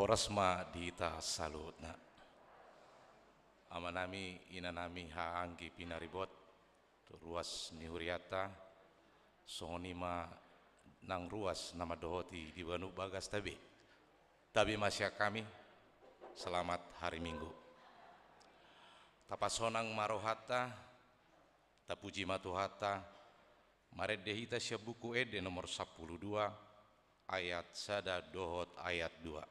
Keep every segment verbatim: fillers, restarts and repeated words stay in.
Horas ma di hita saluhutna. Amanami, inanami, haha anggi pinaribot, tu ruas ni hurianta, songon i ma nang ruas na mandohoti di banua bagasta be. Tabe ma sian hami, selamat hari Minggu. Tapasonang ma rohanta, tapuji ma Tuhanta, marende hita sian Buku Ende nomor sampulu dua, ayat sada dohot ayat dua.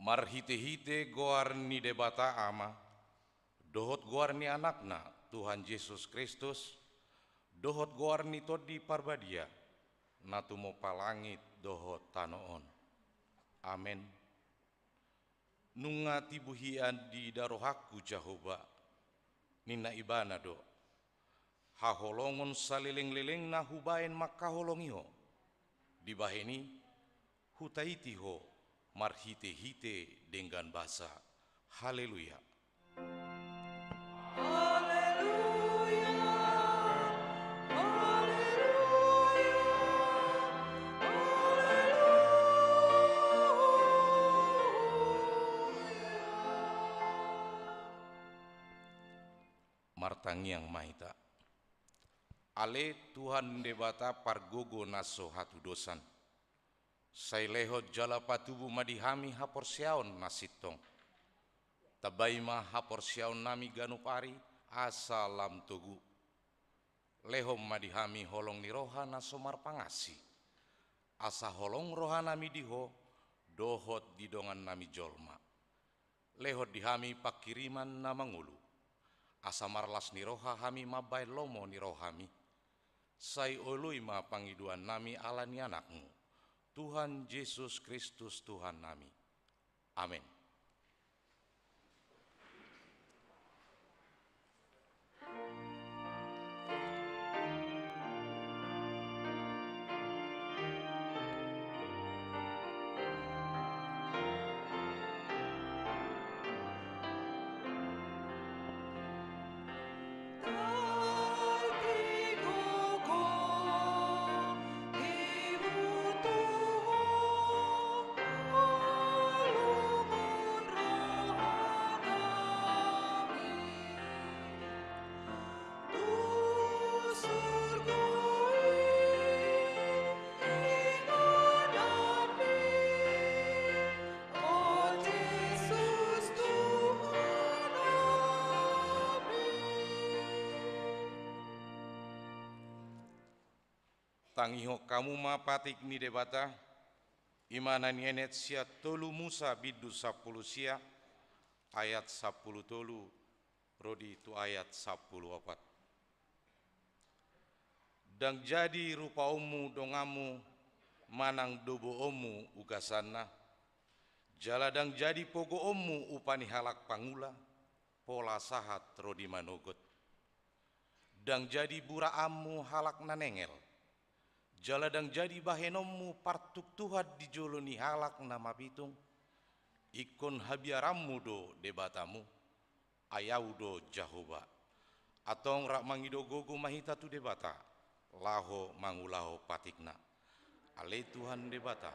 Marhitehite goar ni Debata Ama, dohot goar ni Anakna, Tuhan Jesus Kristus, dohot goar ni Tondi Parbadia, na tumompa langit dohot tano on. Amen. Nunga tibu hian diida rohangku Jahowa, ninna Ibana do. Haholongon salelenglelengna hubaen mangkaholongi Ho. Dibahen i, hutaiti Ho marhitehite denggan basa. Haleluya. Haleluya. Tangiang ma hita. Ale Tuhan Debata pargogo na so hatudosan, sai lehon jala patubu ma di hami haporseaon na sintong. Tambai ma haporseaonnami ganup ari asa lam togu. Lehon ma di hami holong ni roha na so marpangansi, asa holong rohanami di Ho dohot di dongannami jolma. Lehon di hami pangkiriman na mangolu, asa marlas ni roha hami mambahen lomo ni rohami. Sai oloi ma pangidoannami ala ni Anakmu, Tuhan Jesus Kristus Tuhannami. Amen. Tangihon hamu ma patik ni Debata, i ma na nienet sian tolu Musa bindu sampulu sia, ayat sampulu tolu ro di tu ayat sampulu opat. Ndang jadi rupaonmu donganmu manang doboonmu ugasanna, jala ndang jadi pogoonmu upa ni halak pangula, pola sahat ro di manogot. Ndang jadi buraanmu halak na nengel, jala ndang jadi bahenonmu partuktuhan di jolo ni halak na mapitung, ingkon habiaranmu do Debatamu, ai Ahu do Jahowa. Antong rap mangido gogo ma hita tu Debata, laho mangulahon patikna. Ale Tuhan Debata,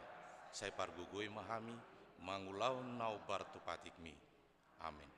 sai pargogoi ma hami mangulahon na hombar tu patikmi. Amen.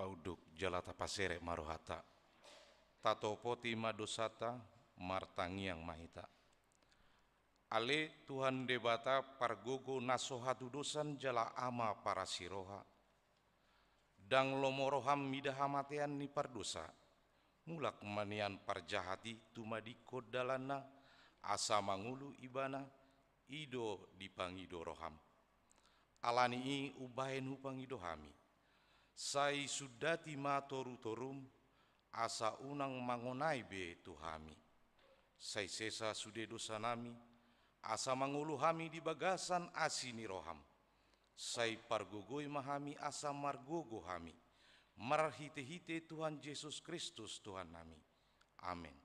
Unduk jala tapaserep ma rohanta. Tatopoti ma dosanta, martangiang ma hita. Ale Tuhan Debata, pargogo na so hatudosan jala Ama parasi roha. Ndang lomo roham mida hamatean ni pardosa. Mulak ma nian parjahat i tumadingkon dalanna, asa mangolu ibana, i do dipangido roham. Ala ni i umbahen hupangido hami. Sai sundati ma torutorum, asa unang mangonai be tu hami. Sai sesa sude dosanami, asa mangolu hami di bagasan asi ni roham. Sai pargogoi ma hami asa margogo hami. Marhitehite Tuhan Jesus Kristus Tuhannami. Amen.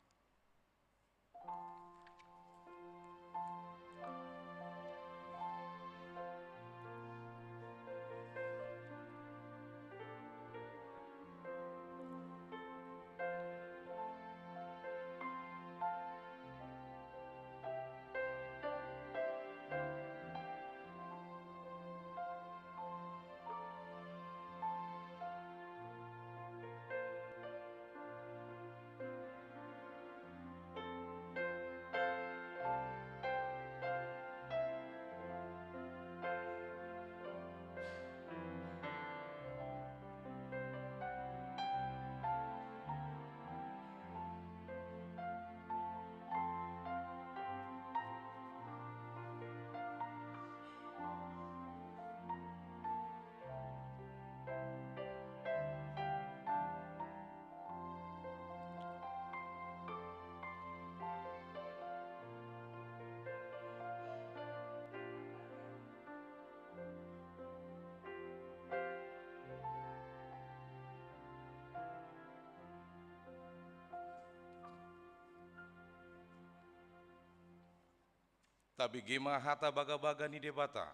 Tabege ma hata bagabaga ni Debata,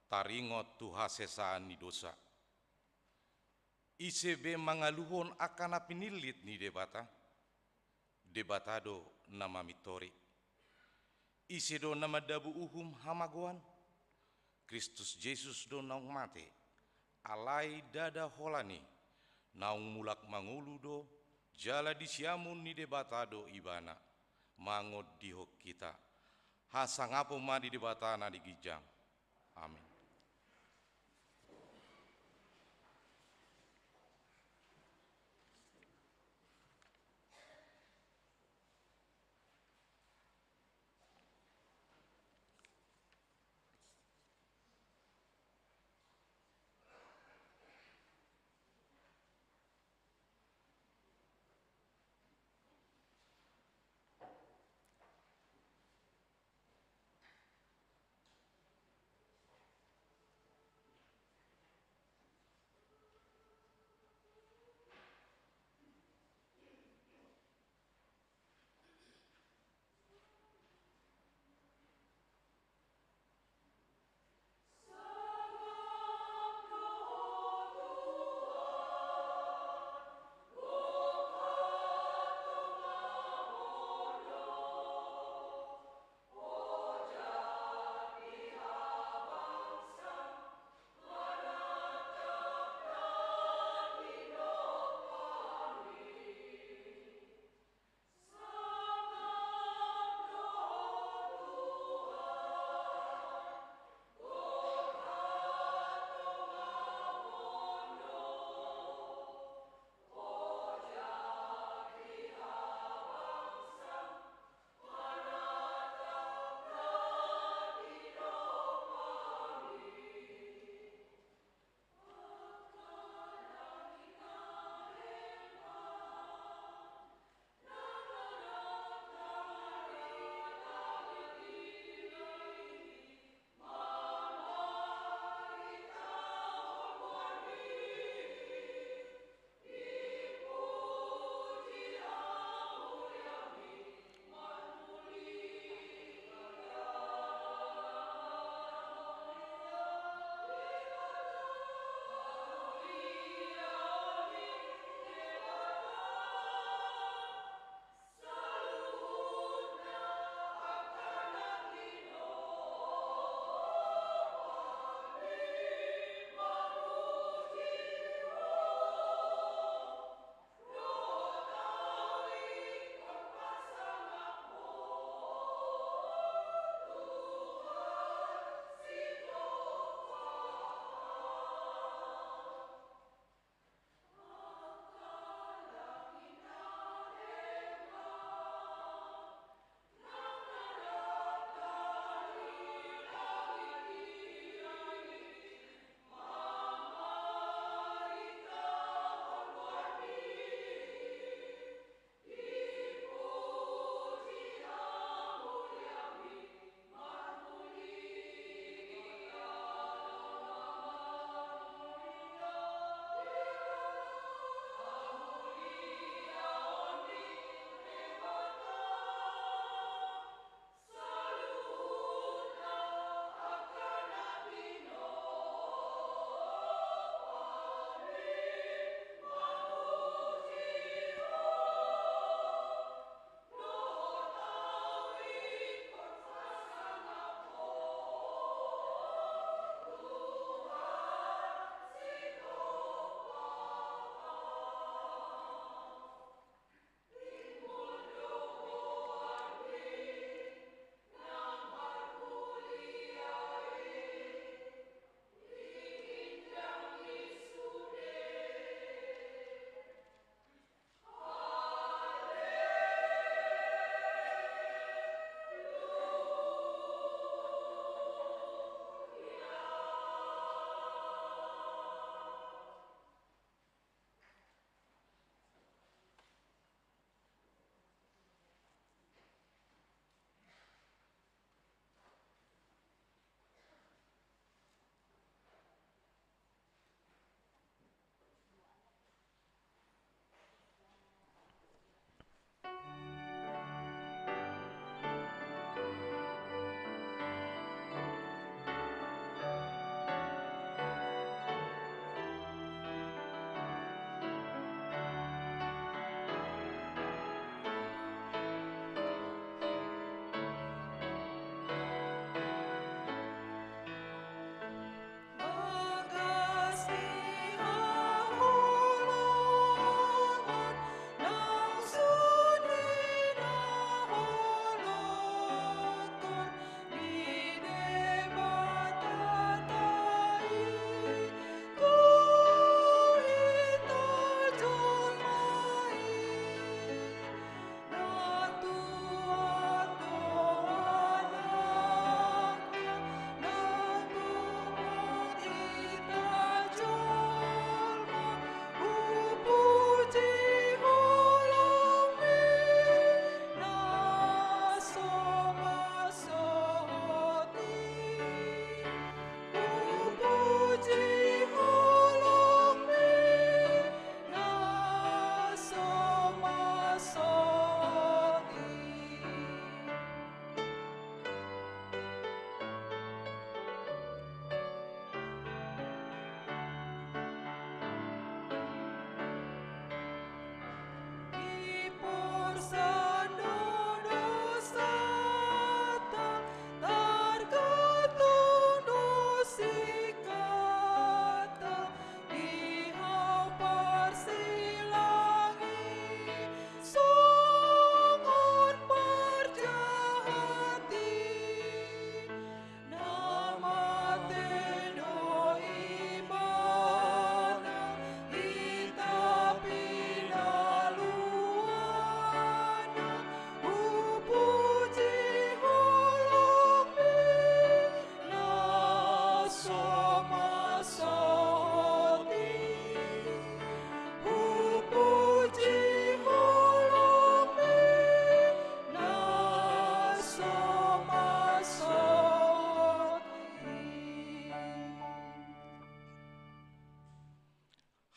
taringot tu hasesaan ni dosa. Ise be mangaluhon angka na pinillit ni Debata? Debata do na mamintori. Ise do na mandabu uhum hamagoan? Kristus Jesus do naung mate, alai ndada holan i, naung mulak mangolu do, jala di siamun ni Debata do ibana, mangondihon hita. Hasangapon ma di Debata na di ginjang. Amen.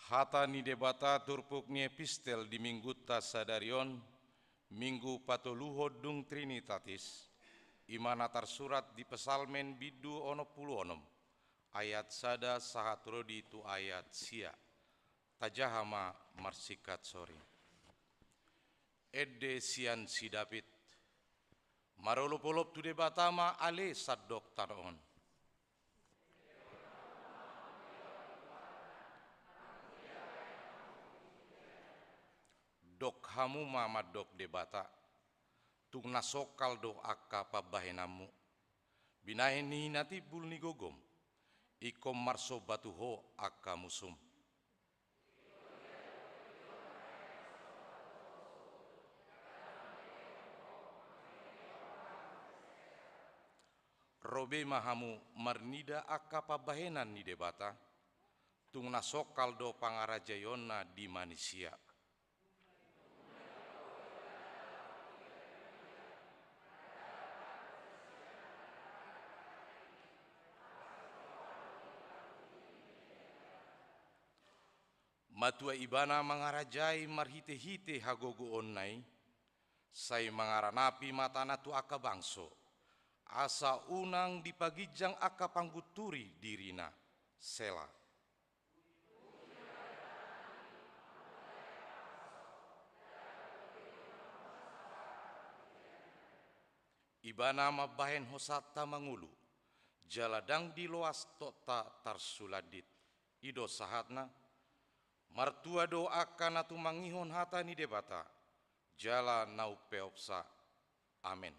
Hata ni Debata turpuk ni epistel di Minggunta sadari on, Minggu patoluhon dung Trinitatis, i ma na tarsurat di Psalmen bindu onom pulu onom, ayat sada sahat ro di tu ayat sia. Tajaha ma marsingkat soring. Ende sian si David. Marolopolop tu Debata ma ale sandok tano on. Dok hamu ma mandok Debata, tung na songkal do angka pambahenanmu. Binahen ni na timbul ni gogom, ingkon marsomba tu Ho angka musum. Ro be ma hamu marnida angka pambahenan ni Debata, tung na songkal do pangarajaionna di manisia. Matua Ibana mangarajai marhitehite hagogoonna i, sai mangaranapi ma tana tu angka bangso, asa unang dipaginjang angka panggunturi dirina. Sela. Ibana mambahen hosanta mangolu, jala ndang diloas tokta tarsulandit. I do sahatna. Martua do angka na tumangihon hata ni Debata, jala na umpeopsa. Amen.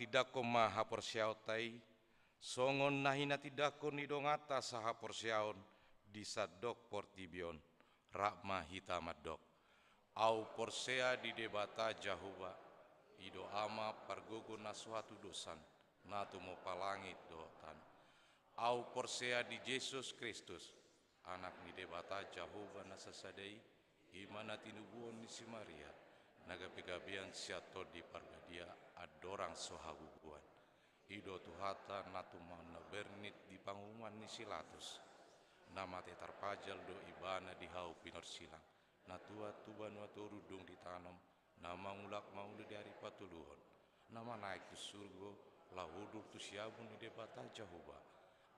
Tindangkon ma haporseaonta i, songon na hinatindangkon ni donganta sahaporseaon di sandok portibi on. Rap ma hita mandok. Ahu porsea di Debata Jahowa, i do Ama pargogo na so hatudosan, na tumompa langit dohot tano. Ahu porsea di Jesus Kristus, Anak ni Debata Jahowa na sasada i, i ma na tinubuhon ni si Maria, na gabegabean sian Tondi Parbadia, andorang so habubuhan. I do Tuhanta na tumanda bernit di panguhuman ni si Latus, na mate tarpajal do Ibana di hau pinorsilang, na tuat tu banua toru dung ditanom, na mangulak mangolu di ari patoluhon, na manaek tu surgo, laho udur tu siamun ni Debata Jahowa,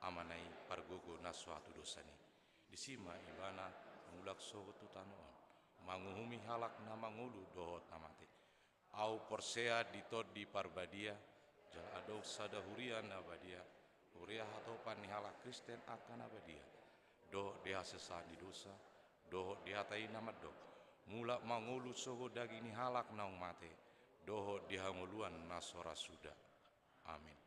Amana i pargogo na so hatudosan i. Disi ma Ibana mangulak sogot tu tano on, manguhumi halak na mangolu dohot na mate. Ahu porsea di Tondi Parbadia, jala adong sada huria na badia, huria hatopan ni halak Kristen angka na badia, dohot di hasesaan ni dosa, dohot di hata i na mandok, mulak mangolu sogot daging ni halak naung mate, dohot di hangoluan na so ra suda. Amin.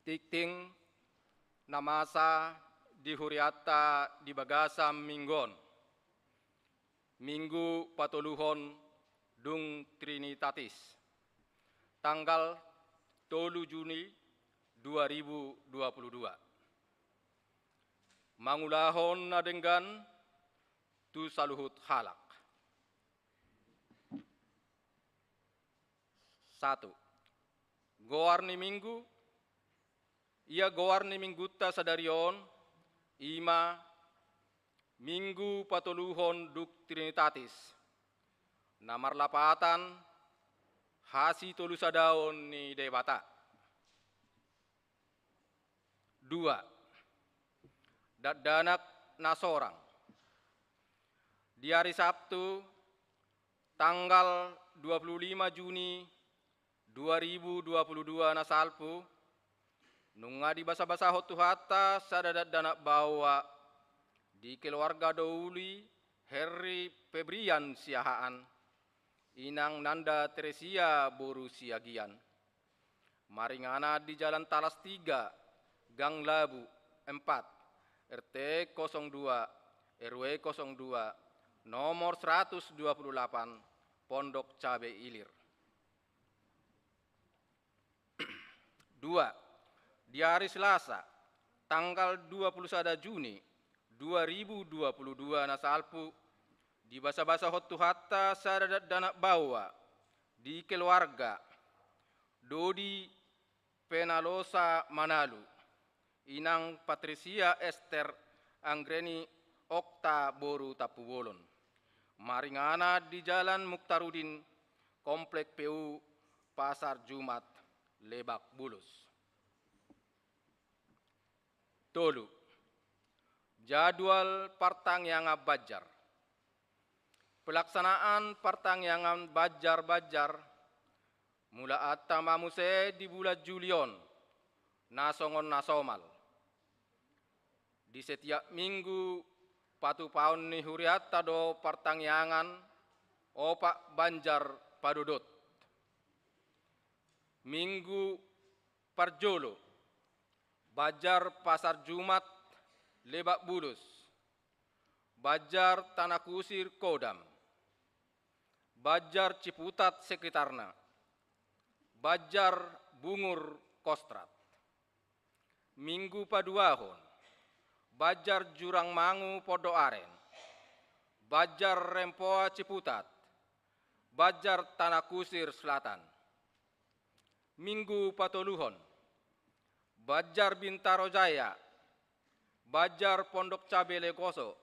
Tingting na masa di hurianta di bagasan minggu on. Minggu patoluhon dung Trinitatis, tanggal tolu Juni dua ribu dua puluh dua. Mangulahon na denggan tu saluhut halak. Satu. Goar ni minggu. Ia goar ni minggunta sadari on, i ma Minggu patoluhon dung Trinitatis, na marlapatan hasitolusadaon ni Debata. Dua. Dakdanak na sorang. Di ari Sabtu, tanggal dua puluh lima Juni dua ribu dua puluh dua na salpu, nunga dibasabasahon Tuhanta sada dakdanak baoa di keluarga Douli Henry Febrian Siahaan, inang Nanda Teresia boru Siagian. Maringanan di Jalan Talas tiga, Gang Labu empat, R T kosong dua, R W kosong dua, nomor seratus dua puluh delapan, Pondok Cabe Ilir. Dua. Di ari Selasa, tanggal dua puluh sada Juni dua ribu dua puluh dua na salpu, dibasabasahon Tuhanta sada dakdanak baoa di keluarga Dodi Penalosa Manalu, inang Patrisia Ester Anggreni Okta boru Tampubolon. Maringanan di Jalan Muktarudin, Komplek P U, Pasar Jumat, Lebak Bulus. Tolu. Jadwal partangiangan banjar. Pelaksanaan partangiangan banjar-banjar mulaanta ma muse di bulan Juli on, na songon na somal. Di setiap minggu patupaon ni hurianta do partangiangan opat banjar padodot. Minggu parjolo, banjar Pasar Jumat, Lebak Bulus, banjar Tanah Kusir Kodam, banjar Ciputat sekitarna, banjar Bungur Kostrad. Minggu paduahon, banjar Jurangmangu Pondok Aren, banjar Rempoa Ciputat, banjar Tanah Kusir Selatan. Minggu patoluhon, banjar Bintaro Jaya, banjar Pondok Cabe Legoso,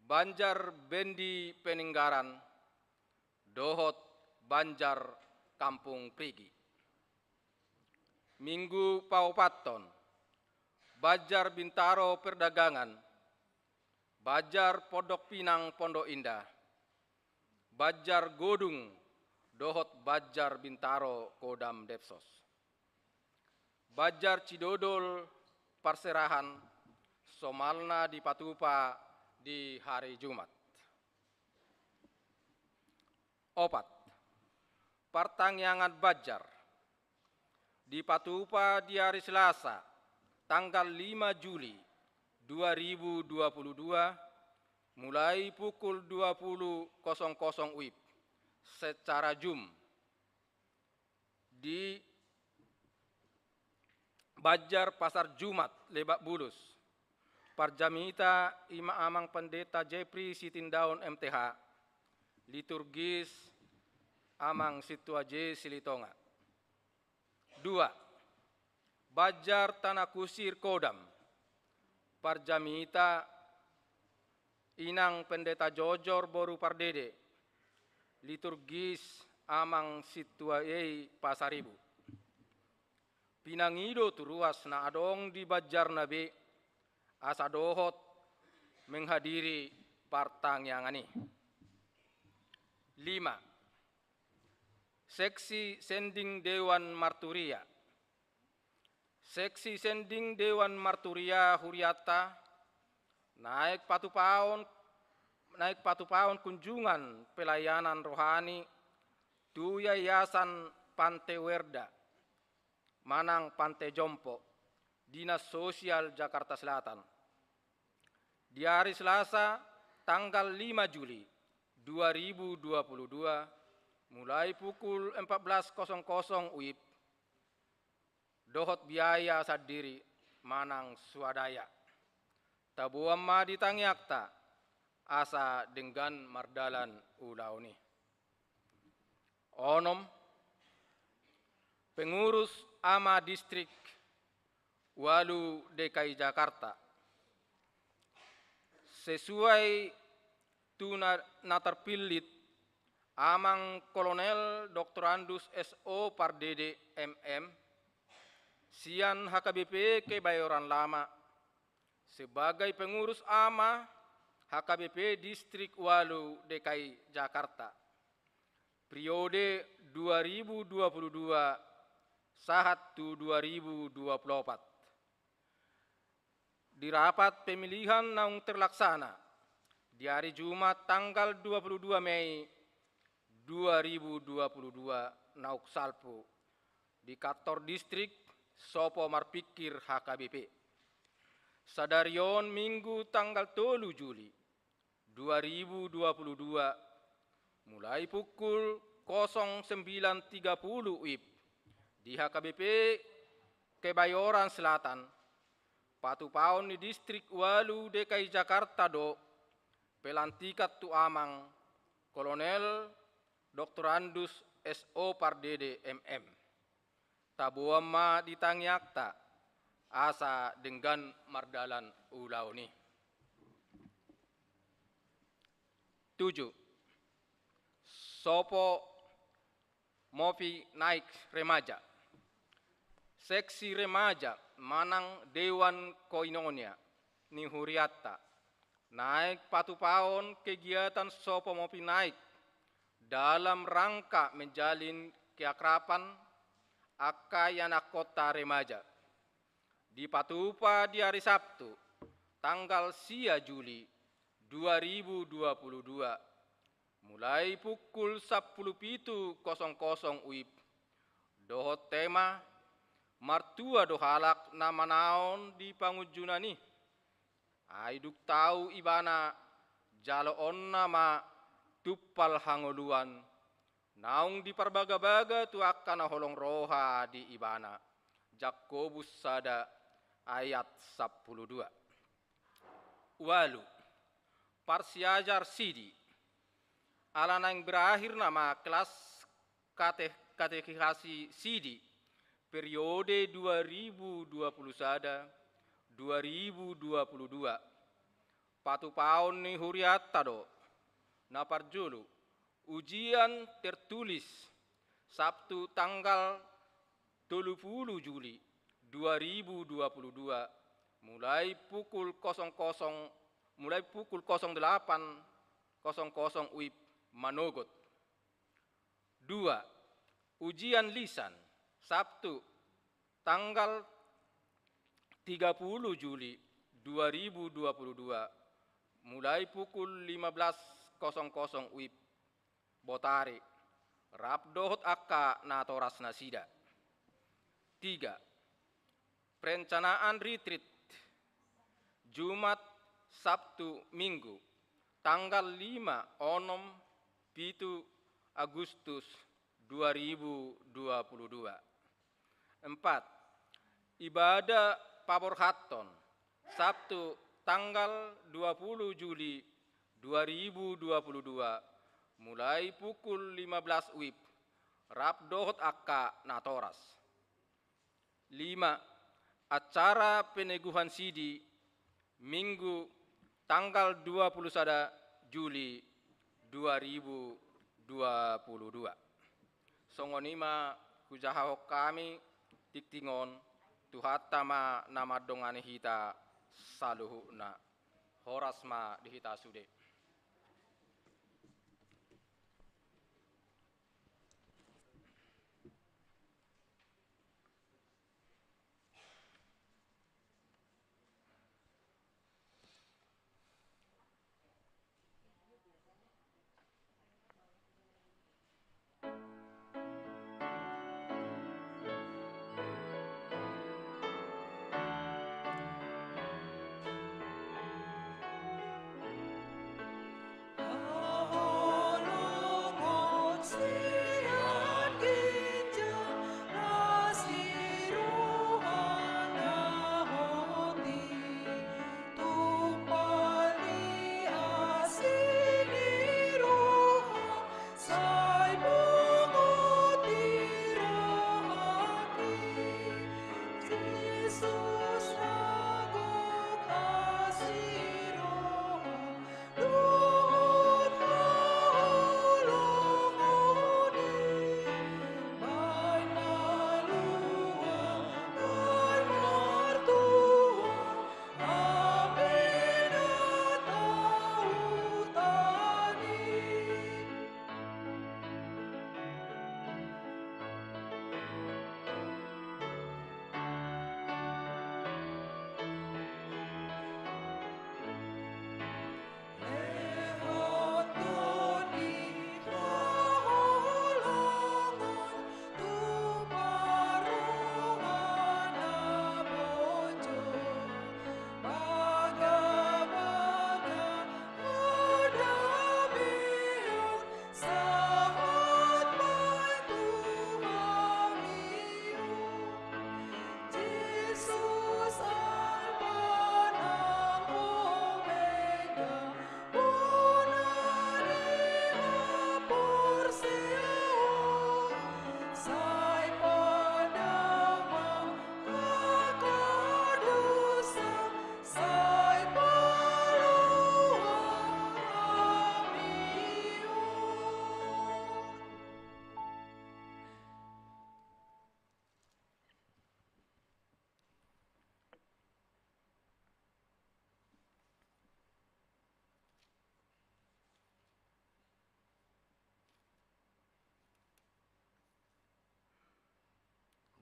Banjar Bendi Peninggaran dohot Banjar Kampung Prigi. Minggu paopathon, Banjar Bintaro Perdagangan, Banjar Pondok Pinang Pondok Indah, Banjar Godung dohot Banjar Bintaro Kodam Depsos. Banjar Cidodol Parserahan, somalna dipatupa di hari Jumat. Opat. Partangiangan banjar dipatupa di ari Selasa, tanggal lima Juli dua ribu dua puluh dua, mulai pukul dua puluh kosong kosong WIB, secara Zoom, di Banjar Pasar Jumat, Lebak Bulus. Parjamita i ma Amang Pendeta Jepri Sitindaon, M T H. Liturgis, Amang Sintua J Silitonga. Dua. Banjar Tanah Kusir Kodam. Parjamita, Inang Pendeta Jojor boru Pardede. Liturgis, Amang Sintua J I Pasaribu. Pinangido tu ruas na adong di banjarna be, asa dohot menghadiri partangiangan i. Lima. Seksi Sending Dewan Marturia. Seksi Sending Dewan Marturia hurianta naeng patupaon, naeng patupaon kunjungan pelayanan rohani tu Yayasan Pante Werda manang Pante Jompo, Dinas Sosial Jakarta Selatan, di ari Selasa, tanggal lima Juli dua ribu dua puluh dua, mulai pukul empat belas kosong kosong WIB, dohot biaya sandiri manang swadaya. Taboan ma di tangiangta, asa denggan mardalan ulaon i. Onom. Pengurus Ama Distrik Ualu D K I Jakarta. Sesuai tu na, na terpillit, Amang Kolonel Doktorandus S O Pardede, M M, sian H K B P Kebayoran Lama, sebagai pengurus Ama H K B P Distrik Ualu D K I Jakarta, periode dua ribu dua puluh dua sahat tu dua ribu dua puluh opat. Di rapat pemilihan naung terlaksana di ari Jumat, tanggal dua puluh dua Mei dua ribu dua puluh dua, naung salpu di kantor distrik Sopo Marpingkir H K B P. Sadari on, Minggu, tanggal tolu Juli dua ribu dua puluh dua, mulai pukul kosong sembilan tiga puluh WIB, di H K B P Kebayoran Selatan, patupaon ni Distrik Ualu D K I Jakarta do pelantikan tu Amang Kolonel Doktorandus S O Pardede, M M. Taboan ma di tangiangta, asa denggan mardalan ulaon i. Tujuh. Sopo Mopi Naik Remaja. Seksi remaja manang Dewan Koinonia ni hurianta naeng patupaon kegiatan Sopo Mopi Naik dalam rangka menjalin keakraban angka ianakhonta remaja. Dipatupa di ari Sabtu, tanggal sia Juli dua ribu dua puluh dua, mulai pukul sampulu pitu kosong kosong WIB, dohot tema, Martua do halak na manaon di pangunjunan i. Ai dung tau ibana, jaloonna ma tumpal hangoluan, naung diparbagabaga tu angka na holong roha di ibana. Jakobus sada ayat sampulu dua. Ualu. Parsiajar sidi. Ala naeng berakhir nama kelas kate-, katekisasi sidi periode dua ribu dua puluh sada, dua ribu dua puluh dua. Patupaon ni hurianta do. Na parjolo, ujian tertulis, Sabtu tanggal tolu pulu Juli dua ribu dua pulu dua, mulai pukul kosong kosong, mulai pukul kosong delapan kosong kosong WIB manogot. Dua, ujian lisan, Sabtu tanggal tiga pulu Juli dua ribu dua pulu dua, mulai pukul lima belas kosong kosong WIB, Botari, rap dohot angka natoras nasida. Tiga, perencanaan retreat, Jumat, Sabtu, Minggu, tanggal lima, onom, pitu Agustus dua ribu dua pulu dua. Empat, ibadah paborhathon, Sabtu tanggal dua pulu Juli dua ribu dua pulu dua, mulai pukul lima belas WIB, rap dohot angka natoras. Lima, acara peneguhan sidi, Minggu tanggal dua pulu sada Juli dua ribu dua pulu dua. Songon i ma hujahahon hami tingting on, Tuhanta ma na mandongani hita saluhutna. Horas ma di hita sude.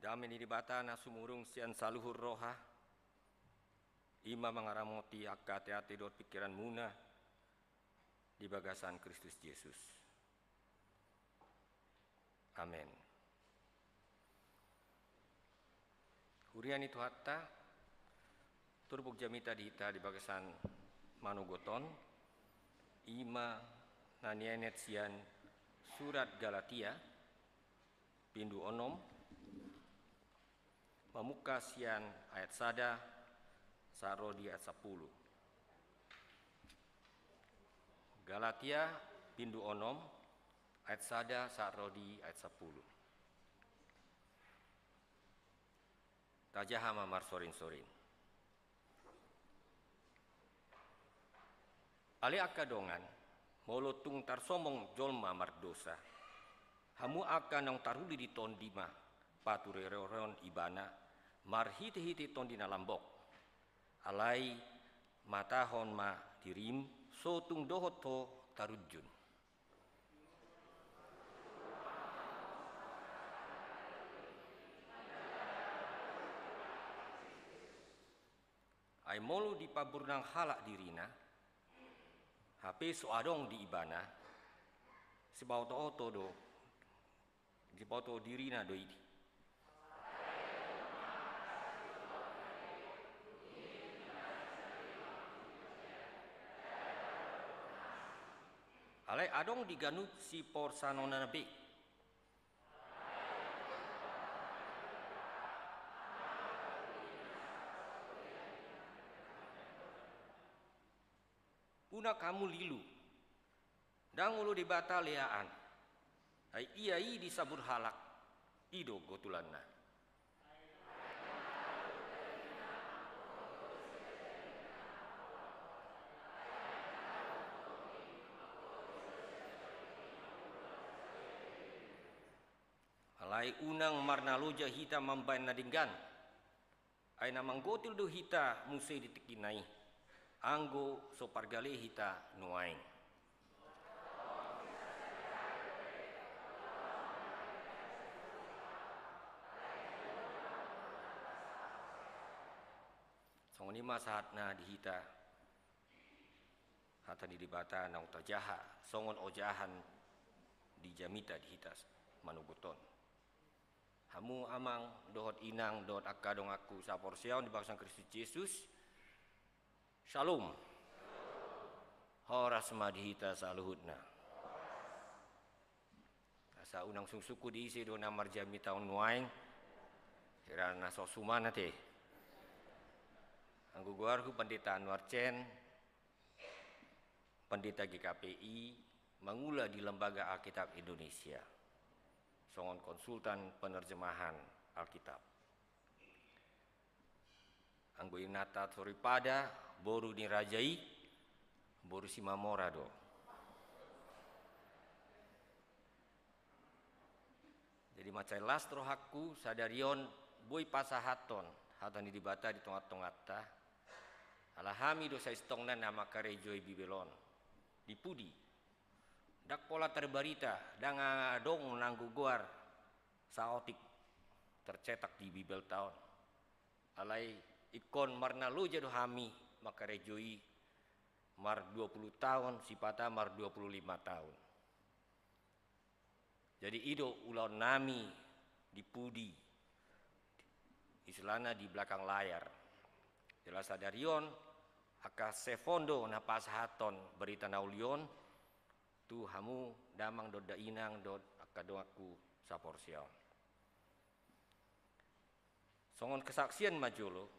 Dame ni Debata na sumurung sian saluhut roha, i ma mangaramoti angka ateate dohot pingkiranmuna di bagasan Kristus Jesus. Amen. Huria ni Tuhanta, turpuk jamita di hita di bagasan manogot on, i ma na nienet sian surat Galatia, bindu onom, mamungka sian ayat sada sahat ro di ayat sampulu. Galatia, bindu onom, ayat sada sahat ro di ayat sampulu. Tajaha ma marsorinsorin. Ale angka dongan, molo tung tarsomong jolma mardosa, hamu angka naung taruli di tondi ma paturereon ibana marhitehite Tondi na Lambok. Alai matahon ma dirim, so tung dohot ho tarunjun. Ai molo dipaburnang halak dirina, hape so adong di ibana, sipaotooto do, sipaoto dirina do i. Alai adong di ganup siporsanona be. Unang hamu lilu, ndang olo Debata leaan, ai ia i disabur halak, i do gotulanna. Alai unang marnaloja hita mambaen na denggan. Ai na manggotil do hita muse di tingkina i, anggo so pargale hita nuaeng. Songon i ma sahatna di hita hata ni Debata naung tajaha songon ojahan di jamita di hita manogot on. Hamu amang dohot inang dohot angka donganku saporseaon di bagasan Kristus Jesus. Shalom. Horas ma di hita saluhutna. Asa unang sungsungku di ise do na marjamitahon nuaeng, hira na so suman ate. Anggo goarhu Pandita Anwar Chen, Pandita G K P I, mangula di Lembaga Alkitab Indonesia, songon konsultan penerjemahan Alkitab. Anggo inanta soripada, boru ni raja i, boru Simamora do. Jadi mansai las rohangku sadari on boi pasahathon hata ni Debata di tongatonganta. Ala hami do saistongna na mangkarejoi Bibel on. Di pudi? Ndang pola tarbarita, ndang adong nanggo goar saotik tercetak di Bibelta on. Alai ingkon marnaloja do hami mangkarejoi mar dua puluh taon, sipata mar dua puluh lima taon. Jadi i do ulaonnami di pudi, istilahna di belakang layar. Jala sadari on angka save on do na pasahathon barita na uli on tu hamu damang dohot dainang dohot angka donganku saporseaon. Songon kesaksian ma jolo,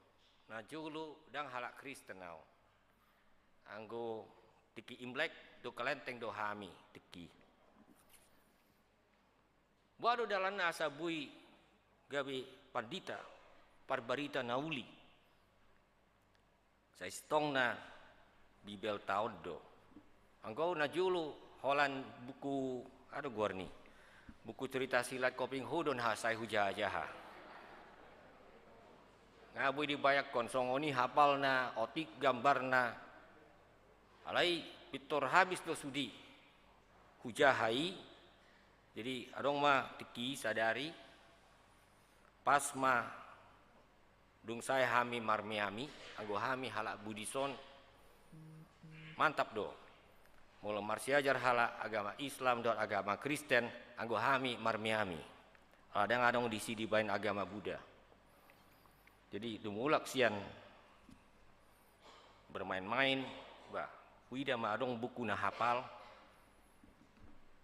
na jolo ndang halak Kristen au. Anggo tingki Imlek dohot Kelenteng do hami tingki. Boha do dalanna asa boi gabe pandita parbarita na uli? Saistongna Bibelta on do. Anggo na jolo holan buku, aha do goarni, buku cerita silat Koping Ho do na sai hujahajaha. Nga boi dibayangkon songon i hapalna, otik gambarna. Alai pintor habis do sude hujaha i. Jadi adong ma tingki sadari, pas ma dung sae hami marmeami, anggo hami halak Buddhist on mantap do. Molo marsiajar halak agama Islam dohot agama Kristen, anggo hami marmeami. Ala ndang adong disi dibaen agama Buddha. Jadi dung mulak sian bermain-main, bah, huida ma adong buku na hapal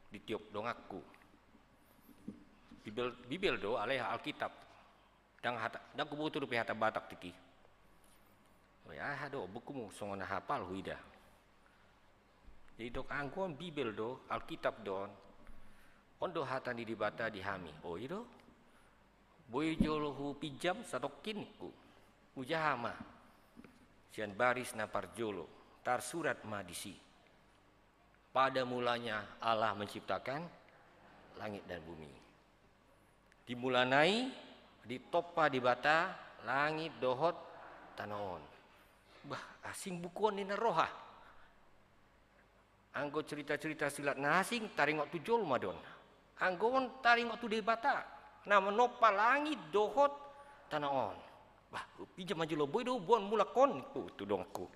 di tiop donganku. Bibel, Bibel do, alai Alkitab. Ndang hata, ndang huboto dope hata Batak tingki. Oi, aha do bukumu songon na hapal huida? Jadi didok, anggo on Bibel do, Alkitab do on. On do hata ni Debata di hami. O, i do. Boi jolo hupinjam satongkin ningku. Hujaha ma sian baris na parjolo, tarsurat ma disi. Pada mulanya Allah menciptakan langit dan bumi. Di mulana i ditompa Debata langit dohot tano on. Bah, asing buku on ninna roha. Anggo cerita-cerita silat na asing taringot tu jolma do on. Anggo on taringot tu Debata na manompa langit dohot tano on. Bah, pinjam ma jolo, boi do boan mulak on, ningku tu donganku.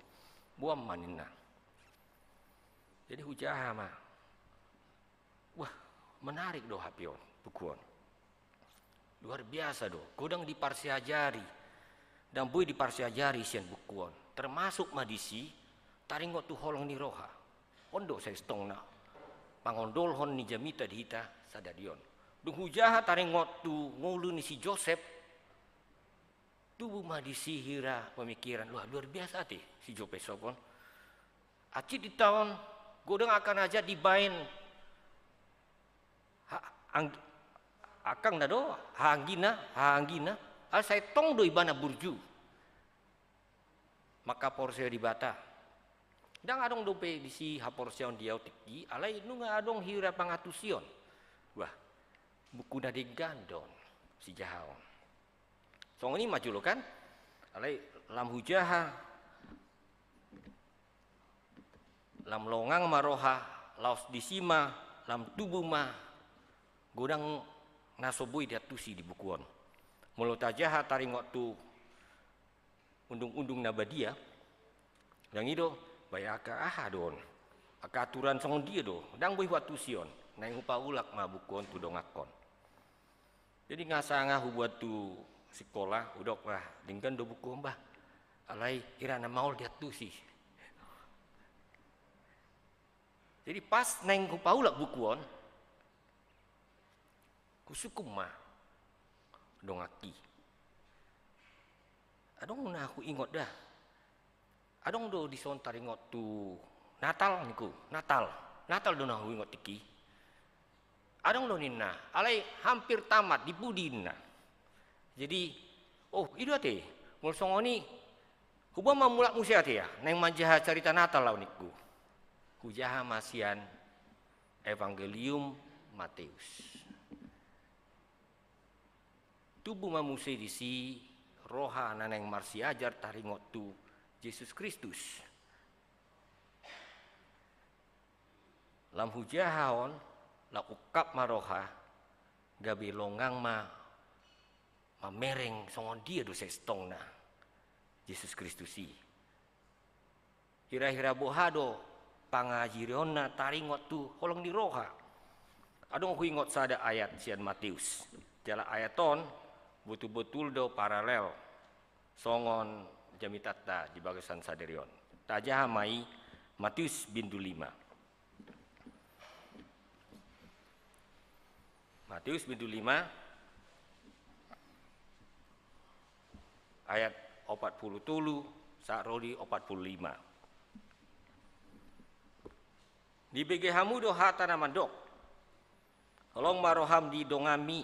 Boan ma ninna. Jadi hujaha ma. Wah, menarik do hape on, buku on. Luar biasa do, godang diparsiajari. Ndang boi diparsiajari sian buku on. Termasuk ma disi taringot tu holong ni roha. On do sai tongtong na pangondolhon ni jamita di hita sadari on. Dung hujaha taringot tu ngolu ni si Josep, tubu ma disi hira pemikiran, wah, luar biasa ate si Josep on. Hansit hita on, godang angka na jat dibaen ha-, ang-, angkangna do, hahaanggina, hahaanggina, alai sai tong do ibana burju. Mangkaporseai Debata. Ndang adong dope disi haporseaon di au tingki, alai nunga adong hira pangantusion. Wah, buku na denggan do on sijahaon. Songon i ma jolo kan, alai lam hujaha, lam longang ma roha, laos disi ma, lam tubu ma, godang na so boi diantusi di buku on. Molo tajaha taringot tu undung-undung na badia, ndang i do, baen angka aha do on, angka aturan songon dia do, ndang boi huantusi on, naeng hupaulak ma buku on tu dongankon. Jadi nga sanga hubuat tu sikola, hudok, bah, denggan do buku on bah. Alai hira na maol diantusi. Jadi pas naeng hupaulak buku on, husungkun ma donganki. Adong na huingot da. Adong do dison taringot tu Natal ningku, Natal. Natal do na huingot tingki. Adong do ninna, alai hampir tamat, di pudi ninna. Jadi, oh, i do ate, molo songon i, huboan ma mulak muse ate ya, naeng manjaha carita Natal au ningku. Hujaha ma sian Evangelium Mateus. Tubu ma muse disi roha na naeng marsiajar taringot tu Jesus Kristus. Lam hujaha on, lam ungkap ma roha, gabe longang ma mamereng songon dia do sai tongtong na Jesus Kristus i. Hira-hira boha do pangajarionna taringot tu holong ni roha. Adong huingot sada ayat sian Mateus. Jala ayat on botul-botul do paralel songon jamitanta di bagasan sadari on. Tajaha ma i, Mateus bindu lima. Mateus bindu lima ayat opat pulu tolu sahat ro di opat pulu lima. Dibege hamu do hata na mandok: Holong ma roham di donganmi,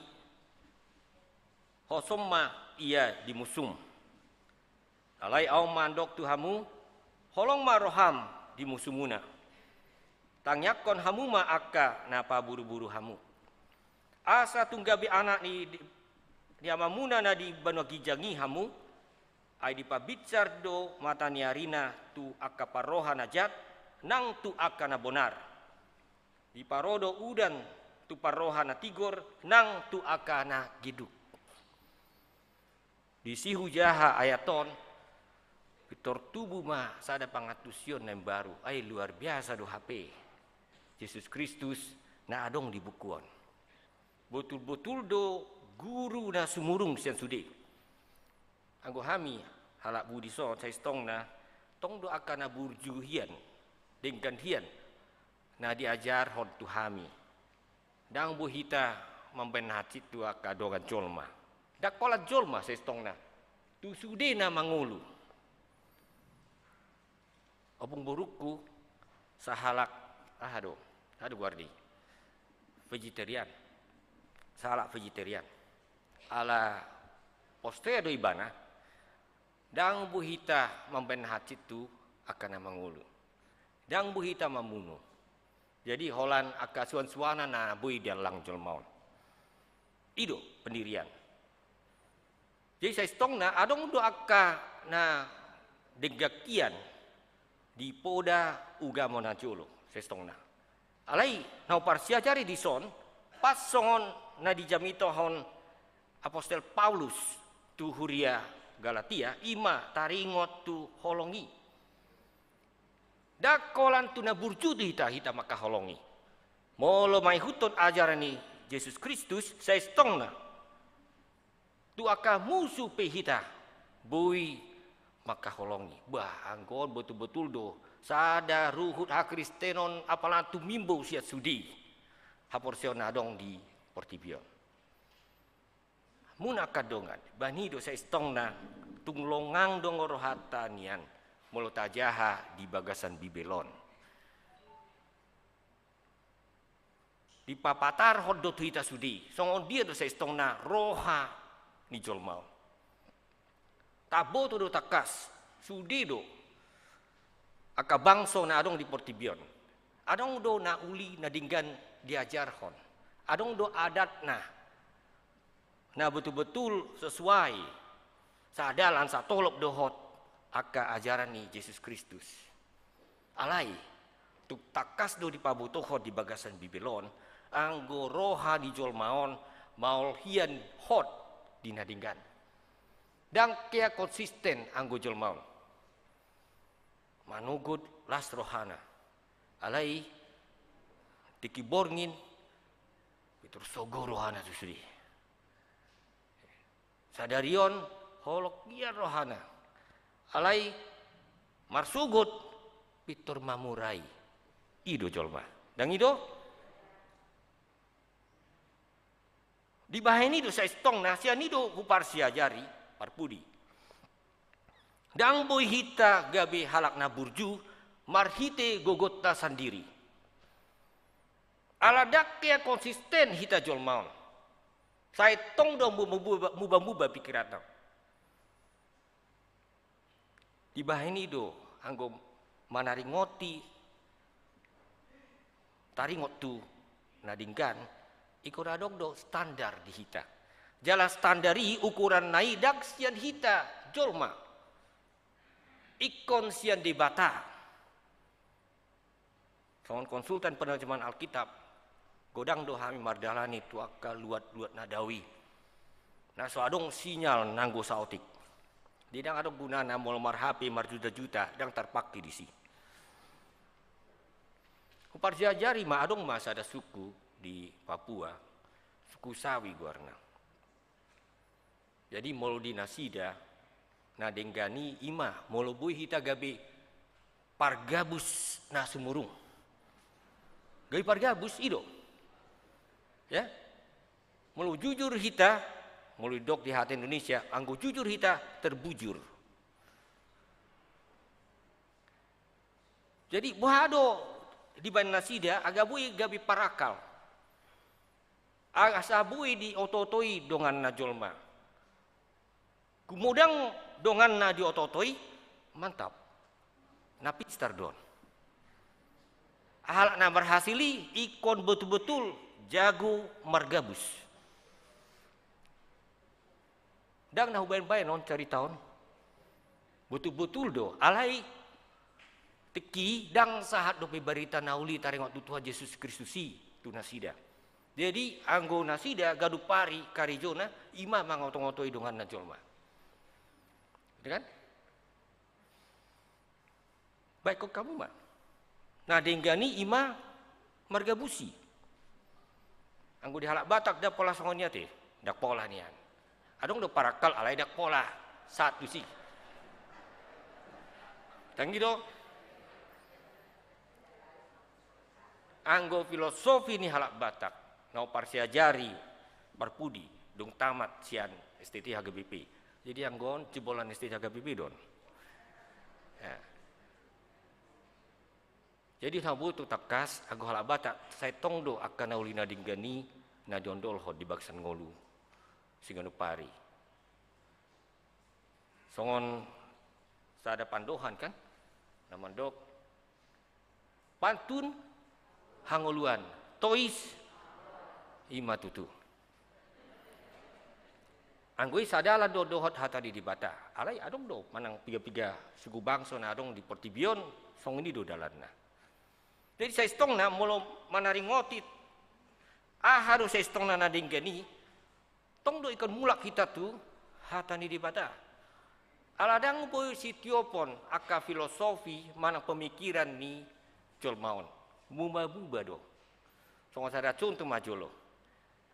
hosom ma ia di musum. Alai ahu mandok tu hamu: Holong ma roham di musumuna. Tangiangkon hamu ma angka na paburu-buru hamu. Asa tung gabe anak ni, ni Amamuna na di banua ginjang i hamu, ai dipabinsar do mata ni arina tu angka parroha na jat, nang tu angka na bonar. Diparo do udan tu parroha na tigor, nang tu angka na geduk. Disi hujaha ayat on, pintor tubu ma sada pangantusion na imbaru, ai luar biasa do hape Jesus Kristus na adong di buku on. Botul-botul do guru na sumurung sian sude. Anggo hami halak Bugis on sai tongtong na, tong do angka na burju hian, denggan hian, na diajarhon tu hami. Ndang boi hita mambaen hansit tu angka dongan jolma. Ndang holan jolma sai tongtong na, tu sude na mangolu. Ompung borungku sahalak, aha do, aha do goar ni, vegetarian. Sahalak vegetarian. Ala pos do ibana, ndang boi hita mambaen hansit tu angka na mangolu. Ndang boi hita mamunu. Jadi holan angka suan-suanan na boi diallang jolma on. I do pendirian. Jadi saistongna adong do angka na denggan hian di poda ugamo na jolo saistongna. Alai na huparsiajari dison, pas songon na dijamitahon apostel Paulus tu huria Galatia, i ma taringot tu holong i. Ndang holan tu na burju do hita, hita mangkaholongi. Molo mangihuthon ajaran ni Jesus Kristus, saistongna tu angka musu pe hita boi mangkaholongi. Bah, anggo on botul-botul do sada ruhut hakristenon, apala tumimbo sian sude haporseaon na adong di portibi on. Muna angka dongan, bahen i do saistongna tung longang dongan rohanta nian molo tajaha di bagasan Bibel on. Dipapatarhon do tu hita sude songon dia do saistongna roha ni jolma on. Taboto do tangkas sude do angka bangso na adong di portibi on. Adong do na uli na denggan diajarhon. Adong do adatna na botul-botul sesuai, sadalan, satolop dohot angka ajaran ni Jesus Kristus. Alai tung tangkas do dipabotohon di bagasan Bibel on, anggo roha ni jolma on maol hian hot di na denggan. Ndang hea konsisten anggo jolma on. Manogot las rohana. Alai tingki borngin pintor sogo rohana tu sude. Sadari on holong hian rohana. Alai marsogot pintor mamurai. I do jolma. Ndang i do? Dibahen i do saistongna, sian i do huparsiajari, parpudi. Ndang boi hita gabe halak na burju marhite gogonta sandiri. Ala ndang hea konsisten hita jolma on. Saistong do muba-muba, muba-muba pingkiranna. Dibahen i do anggo manaringoti taringot tu na denggan, ingkon adong do standar di hita. Jala standar i ukuranna i ndang sian hita jolma. Ingkon sian Debata. Songon konsultan penerjemahan Alkitab, godang do hami mardalani tu angka luat-luat na dao i. Na so adong sinyal nanggo saotik. Jadi ndang adong gunana molo mar-H P marjuta-juta, ndang tarpangke disi. Huparsiajari ma, adong ma sada suku di Papua, suku Sawi goarna. Jadi molo di nasida, na denggan i i ma molo boi hita gabe pargabus na sumurung. Gabe pargabus i do. Ya. Molo jujur hita, molo didok di hata Indonesia, anggo jujur hita, terbujur. Jadi boha do dibaen nasida, asa boi gabe parakal. Asa boi dioto-otoi donganna jolma. Gumodang donganna dioto-otoi, mantap. Na pistar do on. Halak na marhasil i ingkon botul-botul jago margabus. Ndang na hubaen-baen on carita on. Botul-botul do, alai tingki i ndang sahat dope barita na uli taringot tu Tuhan Jesus Kristus i tu nasida. Jadi anggo nasida ganup ari karejona i ma mangoto-otoi donganna jolma. Gitu kan? Baen hamu ma. Na denggan i i ma margabus i. Anggo di halak Batak ndang pola songon i ate, ndang pola nian. Adong do parakal alai ndang pola sahat tusi. Tanggi do. Anggo filosofi ni halak Batak na huparsiajari parpudi, dung tamat sian S T T H K B P. Jadi anggo on jebolan S T T H K B P do on. Ya. Jadi na huboto tangkas anggo halak Batak, sai tong do angka na uli na denggan i na diondolhon di bagasan ngolu siganup ari. Songon sada pandohan kan, na mandok, pantun hangoluan, tois, i ma tutu. Anggo i sadalan do dohot hata ni Debata. Alai adong do manang piga-piga suku bangso na adong di portibi on, songon i do dalanna. Jadi saistongna molo manaringoti aha do saistongna na denggan i, tong do ingkon mulak hita tu hata ni Debata. Ala ndang boi sitiopon angka filosofi manang pemikiran ni jolma on. Muba-muba do. Songon sada contoh ma jolo.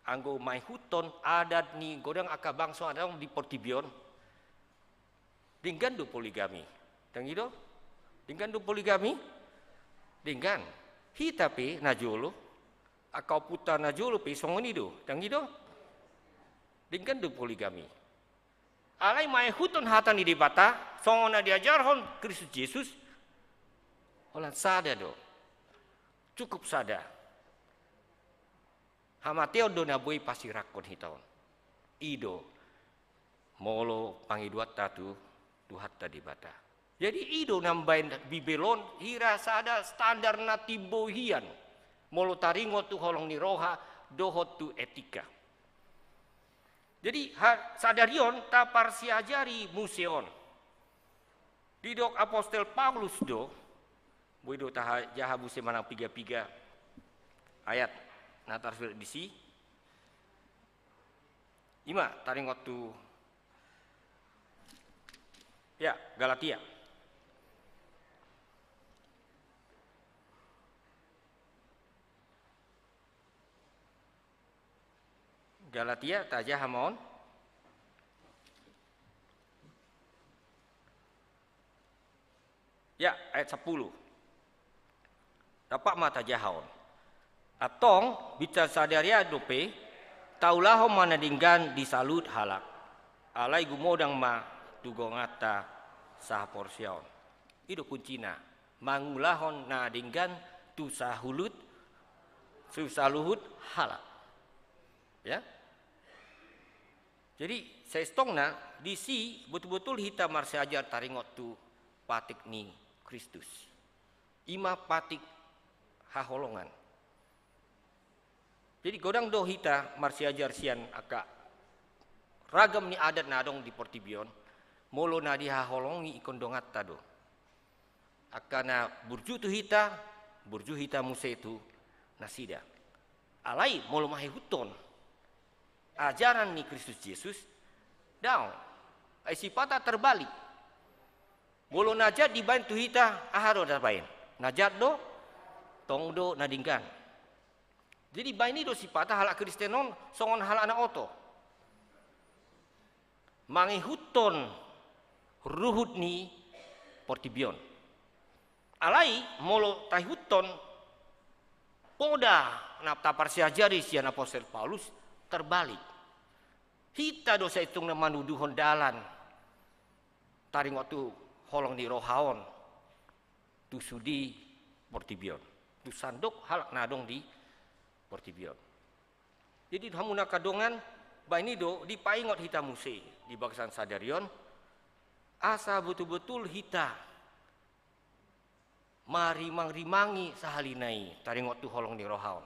Anggo maihuthon adat ni godang angka bangso adong di portibi on, denggan do poligami. Ndang i do? Denggan do poligami? Denggan. Hita pe na jolo, angka ompunta na jolo pe songon i do. Ndang i do? Denggan do poligami. Alai maihuthon hata ni Debata, songon na diajarhon Kristus Jesus, holan sada do. Cukup sada. Hamateon do na boi pasirangkon hita on. I do molo pangidoanta tu Tuhanta Debata. Jadi i do na mambaen Bibel on hira sada standar na timbo hian. Molo taringot tu holong ni roha dohot tu etika. Jadi ha-, sadari on taparsiajari muse on. Didok apostel Paulus do, boi do tajaha muse manang piga-piga ayat na tarsurat disi. I ma taringot tu, ya, Galatia. Galatia, tajaha ma on. Ya, ayat sampulu. Dompak ma tajaha on. Antong, binsan sadari on dope, taulahon ma na denggan di saluhut halak. Alai gumodang ma tu gonganta sahaporseaon. I do kuncina, mangulahon na denggan tu sahulut, tu saluhut halak. Ya. Jadi, saistongna, disi botul-botul hita marsiajar taringot tu patik ni Kristus. I ma patik haholongan. Jadi, godang do hita marsiajar sian angka ragam ni adat na adong di portibi on, molo na dihaholongi ingkon donganta do. Angka na burju tu hita, burju hita muse tu nasida. Alai molo maihuthon ajaran ni Kristus Jesus, daong. Ai sipata terbalik. Molo na jat dibaen tu hita, aha do tabaen? Na jat do, tong do na denggan. Jadi baen i do sipata halak Kristen on songon halak na oto. Mangihuthon ruhut ni portibi on. Alai molo taihuthon poda na taparsiajari sian apostel Paulus terbalik. Hita do saistongna manuduhon dalan taringot tu holong ni roha on tu sude portibi on, tu sandok halak na adong di portibi on. Jadi hamu na angka dongan, baen i do dipaingot hita muse di bagasan sadari on, asa botul-botul hita marimang-rimangi sahalina i taringot tu holong ni roha on.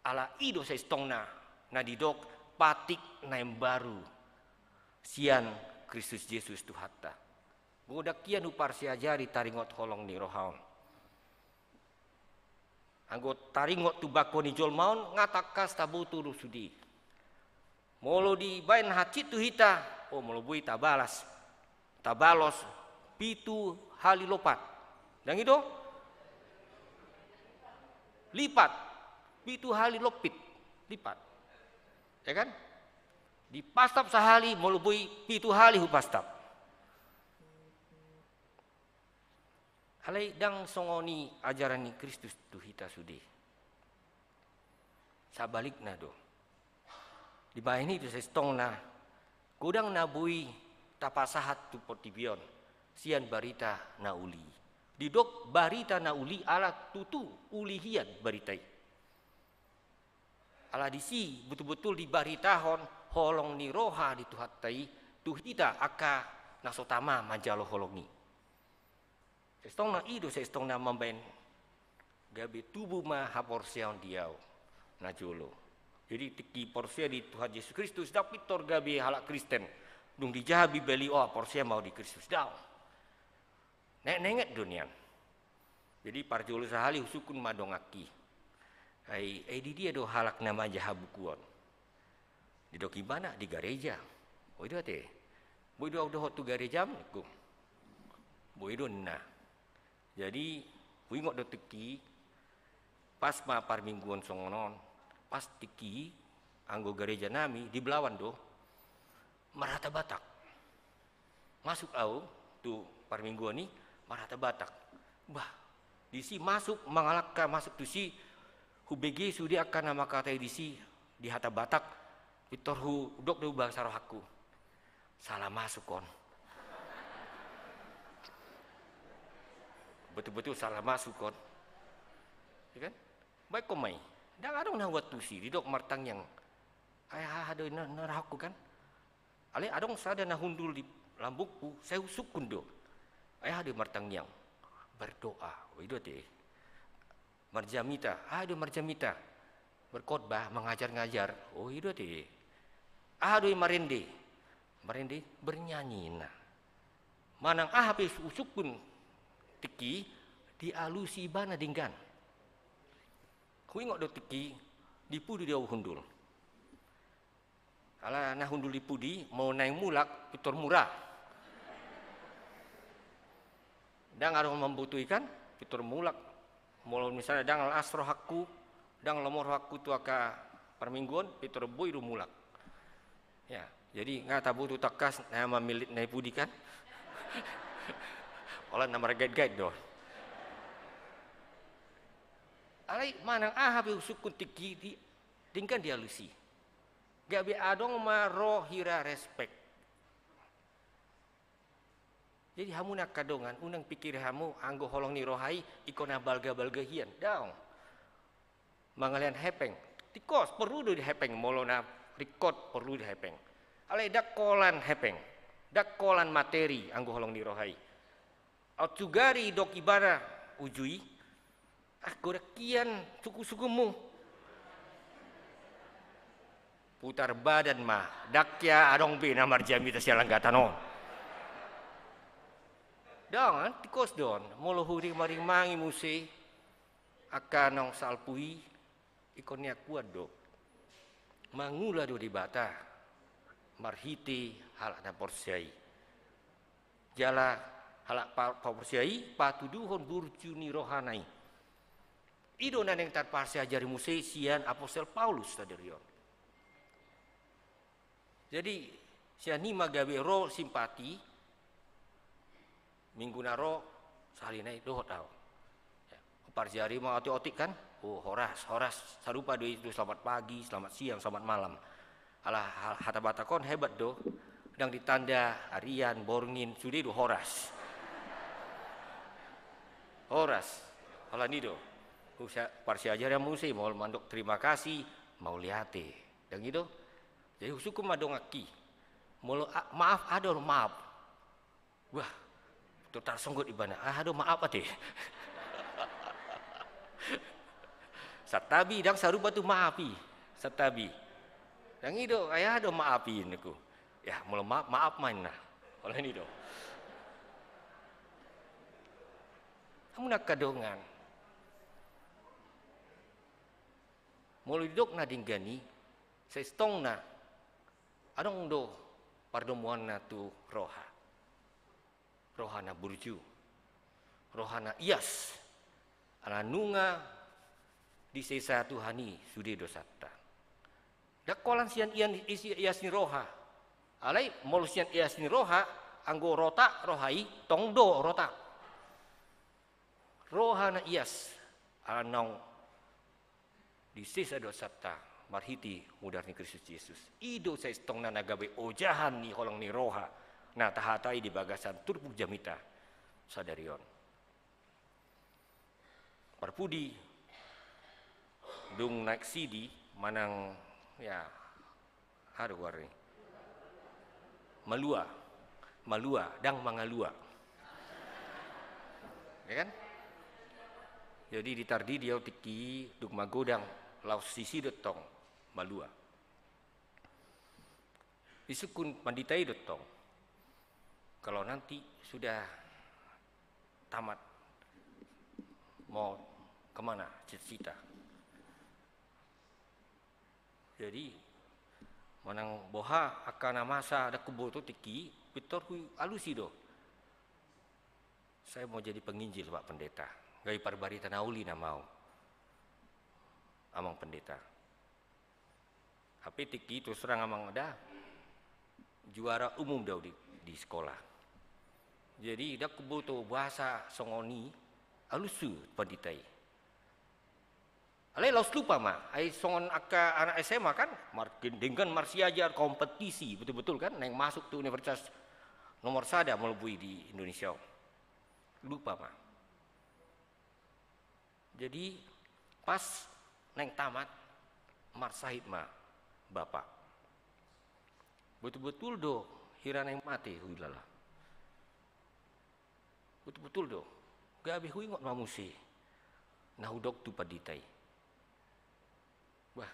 Ala i do saistongna na didok patik na imbaru sian Kristus Jesus Tuhanta. Godang hian huparsiajari taringot holong ni roha on. Anggo taringot tu bangko ni jolma on, nga tangkas taboto do sude. Molo dibaen hansit tu hita, o, molo boi tabalas, tabalos pitu hali lopat. Ndang i do? Lipat. Pitu hali lompit. Lipat. Ya kan? Dipastap sahali, molo boi pitu hali hupastap. Alai ndang songon i ajaran ni Kristus tu hita sude. Sabalikna do. Dibaen i do saistongna, godang na boi tapasahat tu portibi on sian barita na uli. Didok barita na uli ala tutu uli hian barita i. Ala disi botul-botul dibaritahon holong ni roha ni Tuhanta i tu hita angka na so tama manjalo holong i. Saistongna i do saistongna mambaen Gabe tubu ma haporseaon di ahu najolo. Jadi tingki porsea di Tuhan Jesus Kristus, ndang pintor gabe halak Kristen. Dung dijaha Bibel i, o, porsea ma ahu di Kristus, daong. Naeng, naeng inget do nian. Jadi parjolo sahali husungkun ma donganki. Ai, ai di dia do halak na manjaha buku on? Didok ibana di gareja. O, i do ate. Boi do ahu dohot tu garejam, ningku. Boi do ninna. Jadi huingot do tingki, pas ma parmingguon songon on, pas tingki anggo gareja nami di Belawan do, marhata Batak. Masuk ahu tu parmingguon i, marhata Batak. Bah, disi masuk, mangalangka masuk tusi, hubege sude angka na mangkatai disi di hata Batak, pintor hudok do bahasa rohangku. Salah masuk on. Betul-betul salah masuk on. Ya kan? Baik, komai. Ndang adong na huantusi, didok martangiang. Ai aha do na, na rohangku kan? Alai adong sada na hundul di lambungku, sai husungkun do. Ai aha do martangiang? Berdoa. O, i do ate. Marjamita. Aha do marjamita? Berkhotbah, mangajar-ngajar. O, i do ate. Aha do i marende? Marende, bernyanyi, ninna. Manang aha pe husungkun tingki, dialusi ibana denggan. Huingot do tingki, di pudi do ahu hundul. Ala na hundul di pudi, molo naeng mulak, pintor mura. Ndang adong mamboto i kan, pintor mulak. Molo misalna ndang las rohangku, ndang lomo rohangku tu angka parmingguon, pintor boi do mulak. Ya, jadi nga taboto tangkas na mamillit na i pudi kan. Holan na margait-gait do. Alai manang aha pe husungkun tingki, di, denggan dialusi. Gabe adong ma ro hira respek. Jadi hamu na angka dongan, unang pikiri hamu anggo holong ni roha i ingkon na balga-balga hian. Daong. Mangalean hepeng. Tingkos, porlu do di hepeng, molo na ringkot porlu di hepeng. Alai ndang holan hepeng. Ndang holan materi anggo holong ni roha i. Aut sugari didok ibana uju i, ah, godang hian suku-sukumu. Putar badan ma, ndang hea adong be na marjamita sian langgatan on. Daong, tingkos do on, molo hurimang-rimangi muse angka naung salpu i, ingkon nian kuat do. Mangula do Debata marhite halak na porsea i. Jala halak pa-, paporsea i patuduhon burju ni rohana i. I do na naeng tarpasiajari muse sian apostel Paulus sadari on. Jadi sian i ma gabe ro simpati, minggu na ro sahali nai dohot ahu. Ya, parjari ma otik-otik kan, oh, horas, horas, sarupa do i tu selamat pagi, selamat siang, selamat malam. Ala ha-, hata Batak on hebat do, ndang ditanda arian, borngin, sude do horas. Horas, holan i do. Husa-, parsiajari muse, molo mandok terima kasih, mauliate. Ndang i do. Jadi husungkun ma donganki. Molo a-, maaf, aha do maaf? Wah, tor tarsonggot ibana. Aha do maaf ate? Santabi, ndang sarupa tu maaf i. Santabi. Ndang i do, ai aha do maaf i ningku. Ya, molo maaf, maaf ma ninna. Holan i do. Hamu na angka dongan. Molo didok na denggan i, sai tongtong na adong do pardomuanna tu roha. Roha na burju. Roha na ias. Ala nunga disesa Tuhan i sude dosanta. Ndang holan sian ian-, isi-, ias ni roha. Alai molo sian ias ni roha, anggo rotak roha i, tong do rotak. Roha na ias, ala naung disesa dosanta marhite mudar ni Kristus Jesus. I do sai tongtong na gabe ojahan ni holong ni roha na tahatai di bagasan turpuk jamita sadari on. Parpudi, dung naek sidi manang, ya, aha do goarna i? Malua. Malua, ndang mangalua. Ya kan? Jadi ditardidi au tingki i dung magodang laos sisi do tong malua. Disungkun pandita i do tong, kalau nanti sudah tamat mau kemana cita-cita? Jadi manang boha angka na masa ndang huboto tingki i, pintor hualusi do. Saya mau jadi penginjil, Pak Pendeta. Gabe parbarita na uli nama au, Amang Pendeta. Hape tingki i terus terang amang da, juara umum do au di, di sekolah. Jadi ndang huboto boasa songon i, alusi pandita i. Alai laos lupa ma, ai songon angka anak S M A kan, mar-, denggan marsiajar, kompetisi, betul-betul kan, naeng masuk tu universitas nomor sada molo boi di Indonesia. Lupa ma. Jadi pas naeng tamat, marsahit ma bapa. Betul-betul do hira naeng mate huilala. Betul-betul do. Gabe huingot ma muse na hudok tu pandita i. Bah,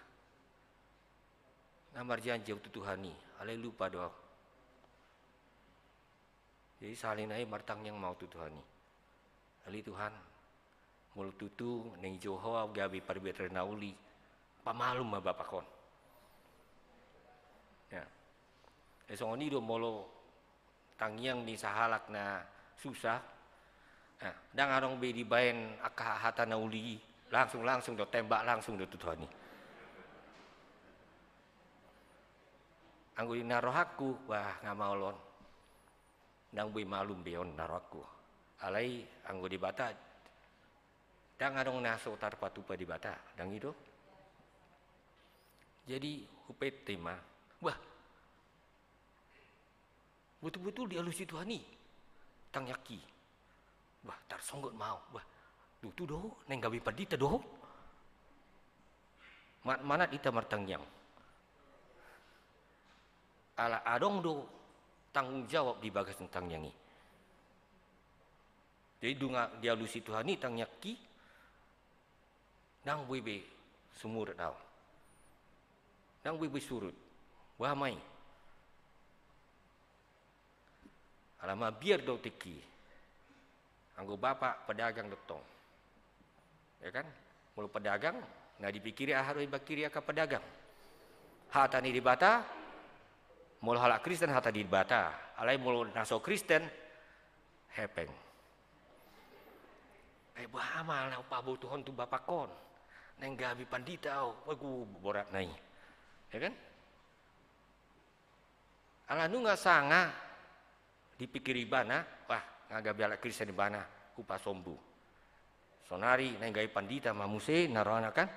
na marjanji au tu Tuhan i, alai lupa do au. Jadi sahali nai martangiang ma au tu Tuhan i. Ale Tuhan, molo tutu naeng jou Ho au gabe parbarita na uli, pamalum ma bapakon. Ya. Eh, songon i do molo tangiang ni sahalak na susah, eh, ndang adong be dibaen angka hata na uli, langsung, langsung do, tembak langsung do tu Tuhan i. Anggo di na rohangku, wah, nga maol on. Ndang boi malum be on na rohangku. Alai anggo Debata, ndang adong na so tarpatupa Debata, ndang i do. Jadi hupete ma, wah, betul-betul dialusi Tuhan i tangiangki. Wah, tarsonggot ma au. Wah, tutu do, naeng gabe pandita do. Manat-manat hita martangiang. Ala adong do tanggung jawab di bagasan tangiang i. Jadi dung dialusi Tuhan i tangiangki, ndang boi be sumurut au. Ndang boi be surut. Boha ma i? Ala mabiar do tingki i. Anggo bapa pedagang do tong. Ya kan? Molo pedagang, na dipikiri aha do dipikiri angka pedagang? Hata ni Debata, molo halak Kristen hata ni Debata. Alai molo na so Kristen, hepeng. Eh, boha ma na hupabotohon tu bapakon? Naeng gabe pandita au, wagu borat na i. Ya kan? Ala nunga sanga dipikiri ibana, wah, nga gabe halak Kristen ibana, hupasombu. Sonari naeng gabe pandita ma muse na rohana kan?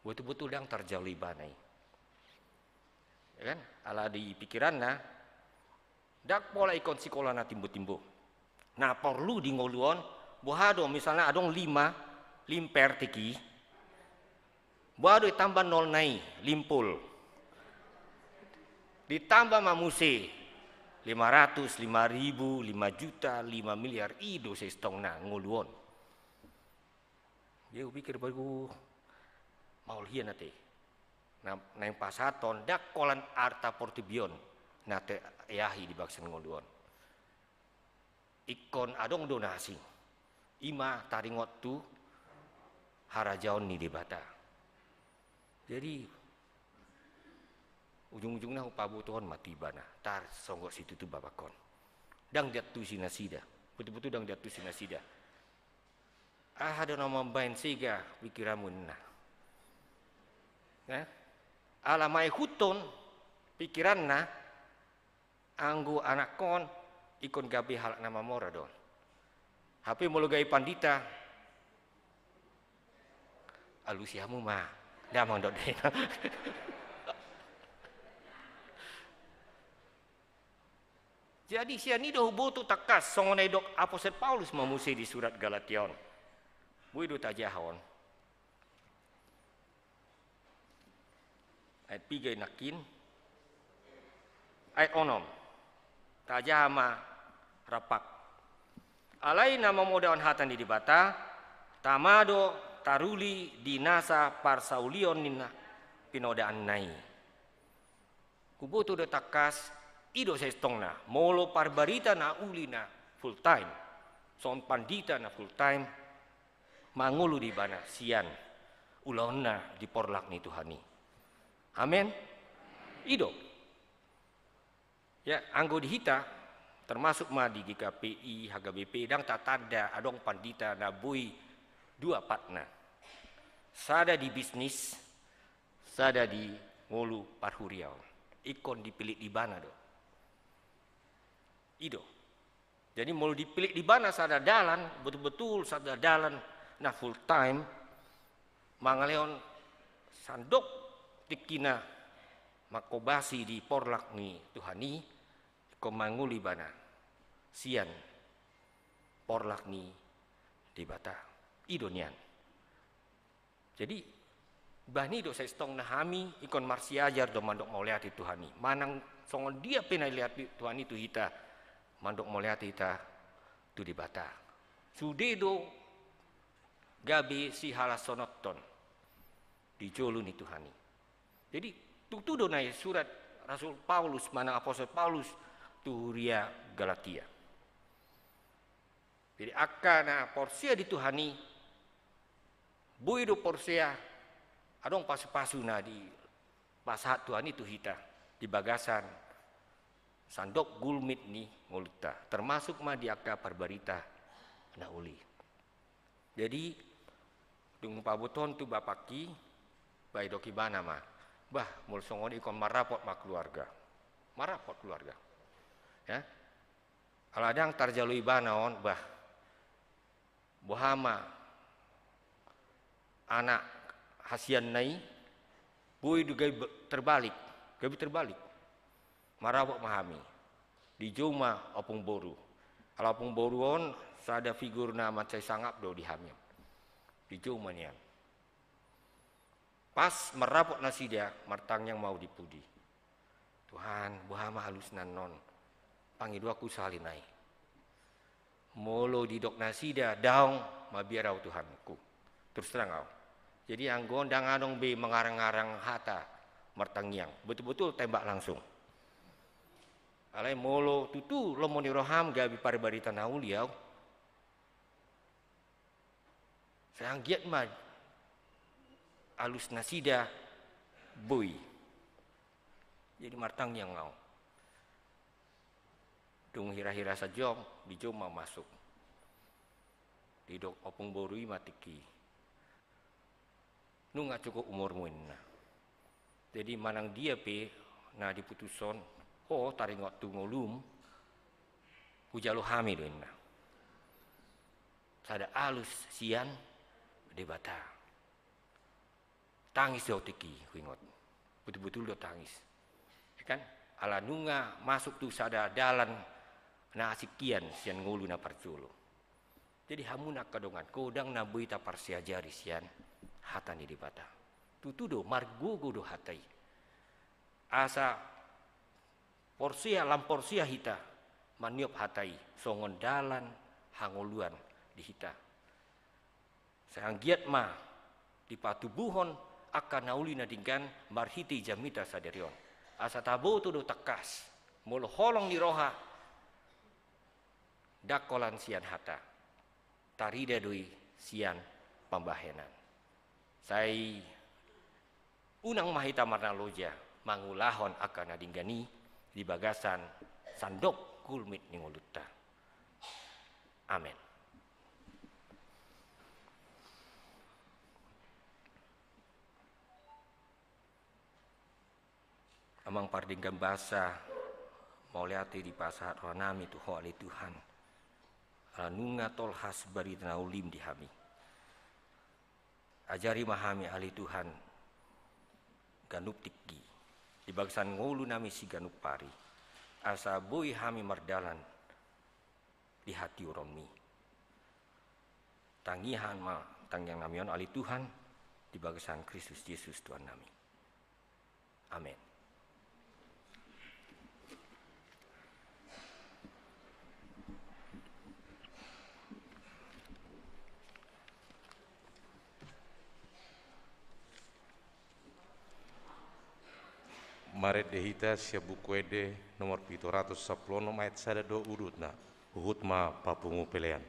Betul-betul ndang tarjalo ibana i. Ya kan? Ala di pikiranna, ndang pola ingkon sikola na timbo-timbo. Na porlu di ngolu on, boha do misalna adong lima, limper tingki i. Boha do ditamba nolna i, limpol. Ditamba ma muse, lima ratus, lima ribu, lima juta, lima miliar, i do sestongna ngolu on. Jadi hupikir bagu maol hian ate. Na, naeng pasahaton, ndang holan arta portibi on na teahi di bagasan ngolu on. Ingkon adong do na asing. I ma taringot tu harajaon ni Debata. Jadi ujung-ujungna hupabotohon ma tu ibana, tarsonggot situtu bapakon. Ndang diantusi nasida, betul-betul ndang diantusi nasida. Aha do na mambaen sega pikiranmu ninna? Eh? Ala maihuthon pikiranna, anggo anakkon ingkon gabe halak na mamora do on. Hape molo gabe pandita, alusi hamu ma damang do dena. Jadi sian i do huboto tangkas songon na didok apostel Paulus ma muse di surat Galatia on. Boi do tajaha on. Ayat piga i nangkin. Ayat onom. Tajaha ma rampak. Alai na mamodahon hata ni Debata, Tama do taruli di nasa parsaulion ni na pinodaanna i. Huboto do tangkas, i do sasintongna, molo parbarita na uli na full time, songon pandita na full time, mangolu do ibana sian ulaonna di porlak ni Tuhan i. Amen. I do. Ya, anggo di hita, termasuk ma di G K P I, H K B P, ndang tatanda adong pandita na boi dua patna. Sada di bisnis, sada di ngolu parhuriaon. Ingkon dipillit ibana do. I do. Jadi molo dipillit ibana sada dalan, betul-betul sada dalan na full time, mangalehon sandok tingkina mangkobasi di porlak ni Tuhan i, ingkon mangolu ibana sian porlak ni Debata. I do nian. Jadi, bahen i do sasintongna hami ingkon marsiajar do mandok mauliate tu Tuhan i. Manang songon dia pe na nilehon Tuhan i tu hita, mandok mauliate hita tu Debata. Sude do gabe sihalashononhon di jolo ni Tuhan i. Jadi, tutu do na i surat Rasul Paulus, manang Apostel Paulus, tu huria Galatia. Jadi, angka na porsea di Tuhan i, boi do porsea, adong pasu-pasu na dipasahat Tuhan i tu hita, di bagasan sandok gulmit ni ngolunta, termasuk ma di angka parbarita na uli. Jadi, dung pabotohon tu bapakki, ba didok ibana ma, bah, molo songon i ingkon marrapot ma keluarga. Marrapot keluarga. Ya. Ala ndang tarjalo ibana on, bah, boha ma anak hasianna i, boi do gabe terbalik, gabe terbalik. Marrapot ma hami. Dijou ma ompung boru. Ala ompung boru on sada figur na mansai sangap do di hami. Dijou ma nian. Pas marrapot nasida, martangiang ma ahu di pudi. Tuhan, boha ma alusna annon? Pangidoanku sahali nai. Molo didok nasida daong, mabiar ahu Tuhanku. Terus terang ahu. Jadi anggo on ndang adong be mangarang-arang hata martangiang. Betul-betul tembak langsung. Alai molo tutu lomo ni roham gabe parbarita na uli ahu, sai anggiat ma alus nasida boi. Jadi martangiang ahu. Dung hira-hira sajom, dijou ma masuk. Didok ompung boru i ma tingki, nunga cukup umurmu, ninna. Jadi manang dia pe na diputushon, ho taringot tu ngolum, hujalo hami do, ninna. Sada alus sian Debata. Tangis do ahu tingki, huingot. Betul-betul do tangis. Ya kan? Ala nunga masuk tu sada dalan na asing hian sian ngolu na parjolo. Jadi hamu na angka dongan, godang na boi taparsiajari sian hata ni Debata. Tutu do, margogo do hata i. Asa porsea, lam porsea hita maniop hata i, songon dalan hangoluan di hita. Sai anggiat ma dipatubuhon angka na uli na denggan marhite jamita sadari on. Asa taboto do tangkas, molo holong ni roha, ndang holan sian hata, tarida do i sian pambahenan. Sai unang ma hita marnaloja mangulahon angka na denggan i di bagasan sandok gulmit ni ngolunta. Amen. Amang pardenggan basa, mauliate dipasahat rohanami tu Ho ale Tuhan. Ala nunga tolhas barita na ulim di hami. Ajari ma hami ale Tuhan, ganup tingki, di bagasan ngolunami siganup ari, asa boi hami mardalan di hatiuronmi. Tangiang ma tangiangnami on ale Tuhan, di bagasan Kristus Jesus Tuhannami. Amen. Marende hita sian Buku Ende nomor pitu ratus sampulu onom ayat sada do udutna. Huhut ma papungu pelean.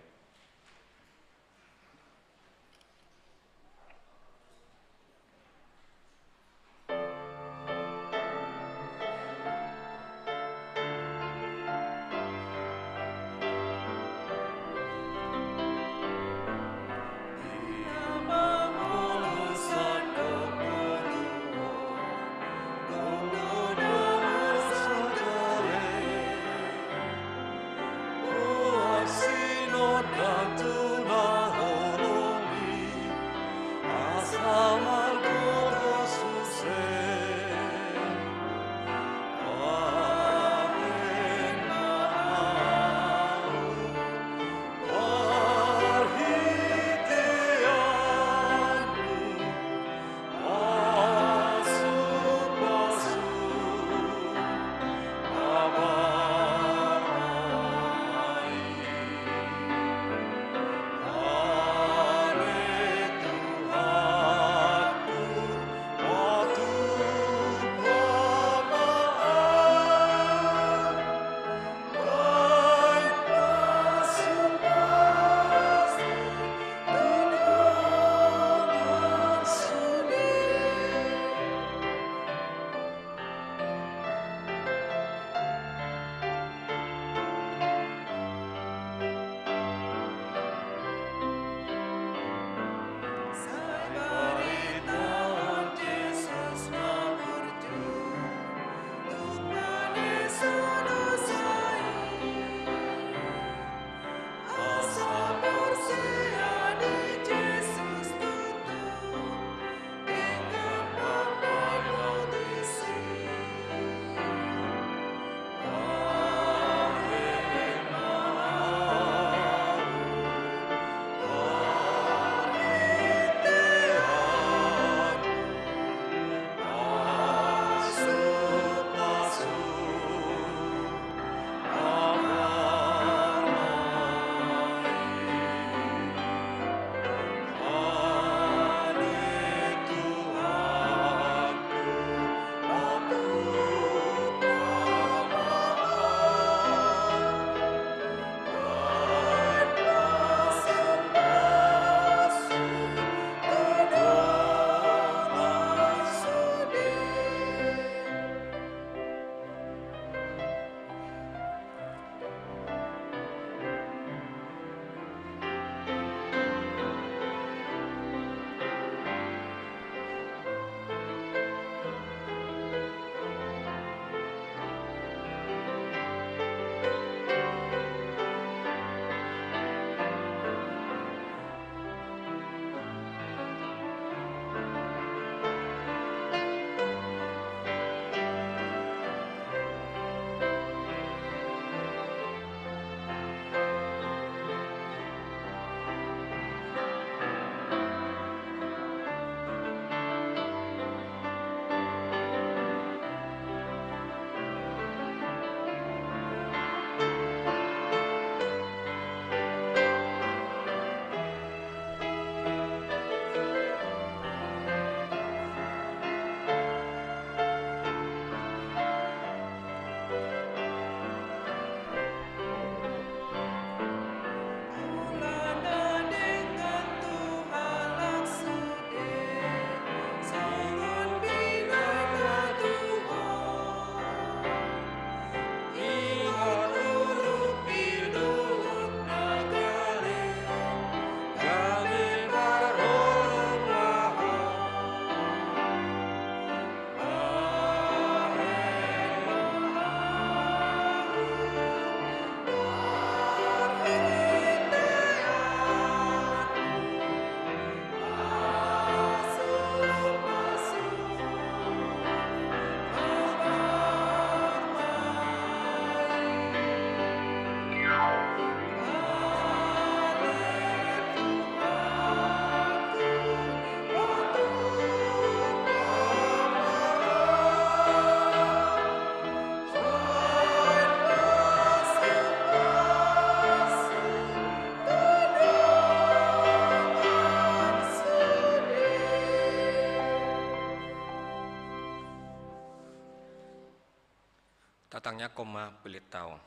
Patangiangkon ma pelean on.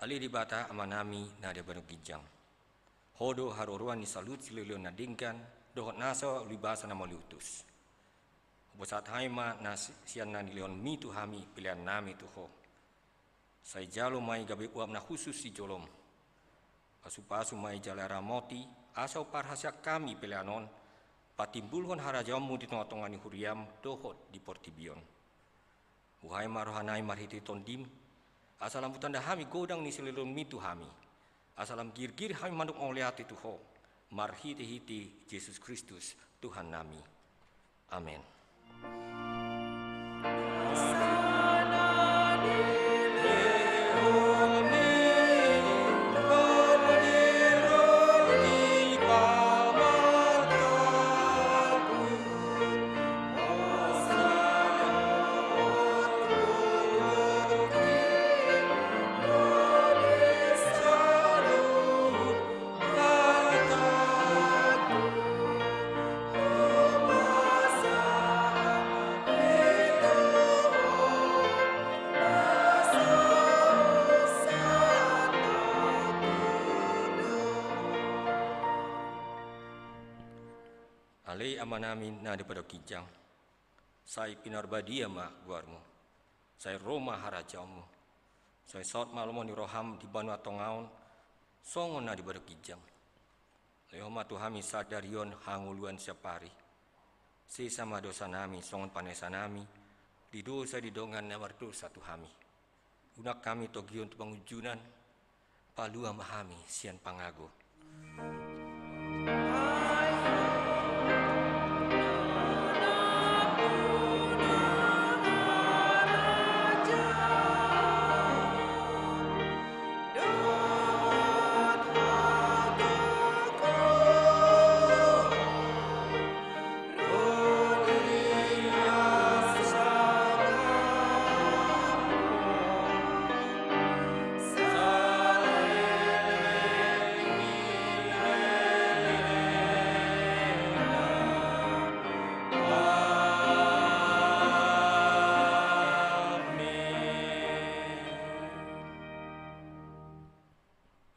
Ale Debata Amanami na di banua ginjang, Ho do haroroan ni saluhut silehon na denggan dohot nasa ulibasa na mauliutus. Hupasahat hami ma na si-, sian na nilehonMi tu hami peleannami tu Ho. Sai jalo ma i gabe uap na hushus di jolom. Pasupasu ma i jala ramoti, asa huparhaseang hami pelean on patimbulhon harajaonMu di tongatonga ni huriaM dohot di portibi on. Buhai ma rohanami marhite TondiM, asa lam hutanda hami godang ni silehonMi tu hami, asa lam girgir hami mandok mauliate tu Ho, marhitehite Jesus Kristus Tuhannami. Amen. Ale Amanami na di banua ginjang, sai pinarbadia ma goarMu. Sai ro ma harajaonMu. Sai saut ma lomo ni rohaM di banua tonga on, songon na di banua ginjang. Lehon ma tu hami sadari on hangoluan siapari. Sesa ma dosanami songon panesanami di dosa di dongan na mardosa tu hami. Unang hami togihon tu pangunjunan, palua ma hami sian pangago.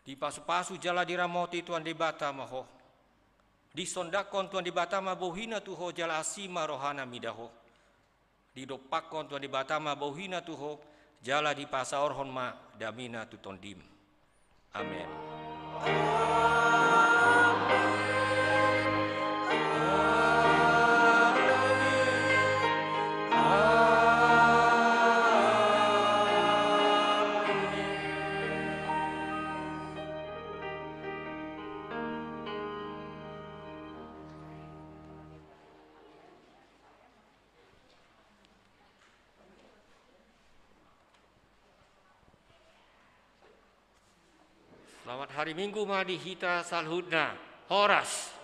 Dipasupasu jala diramoti Tuhan Debata ma ho. Disondangkon Tuhan Debata ma bohina tu ho jala asi ma rohana mida ho. Didompakkon Tuhan Debata ma bohina tu ho, jala dipasaorhon ma damena tu tondim. Amen. Selamat hari Minggu ma di hita saluhutna. Horas.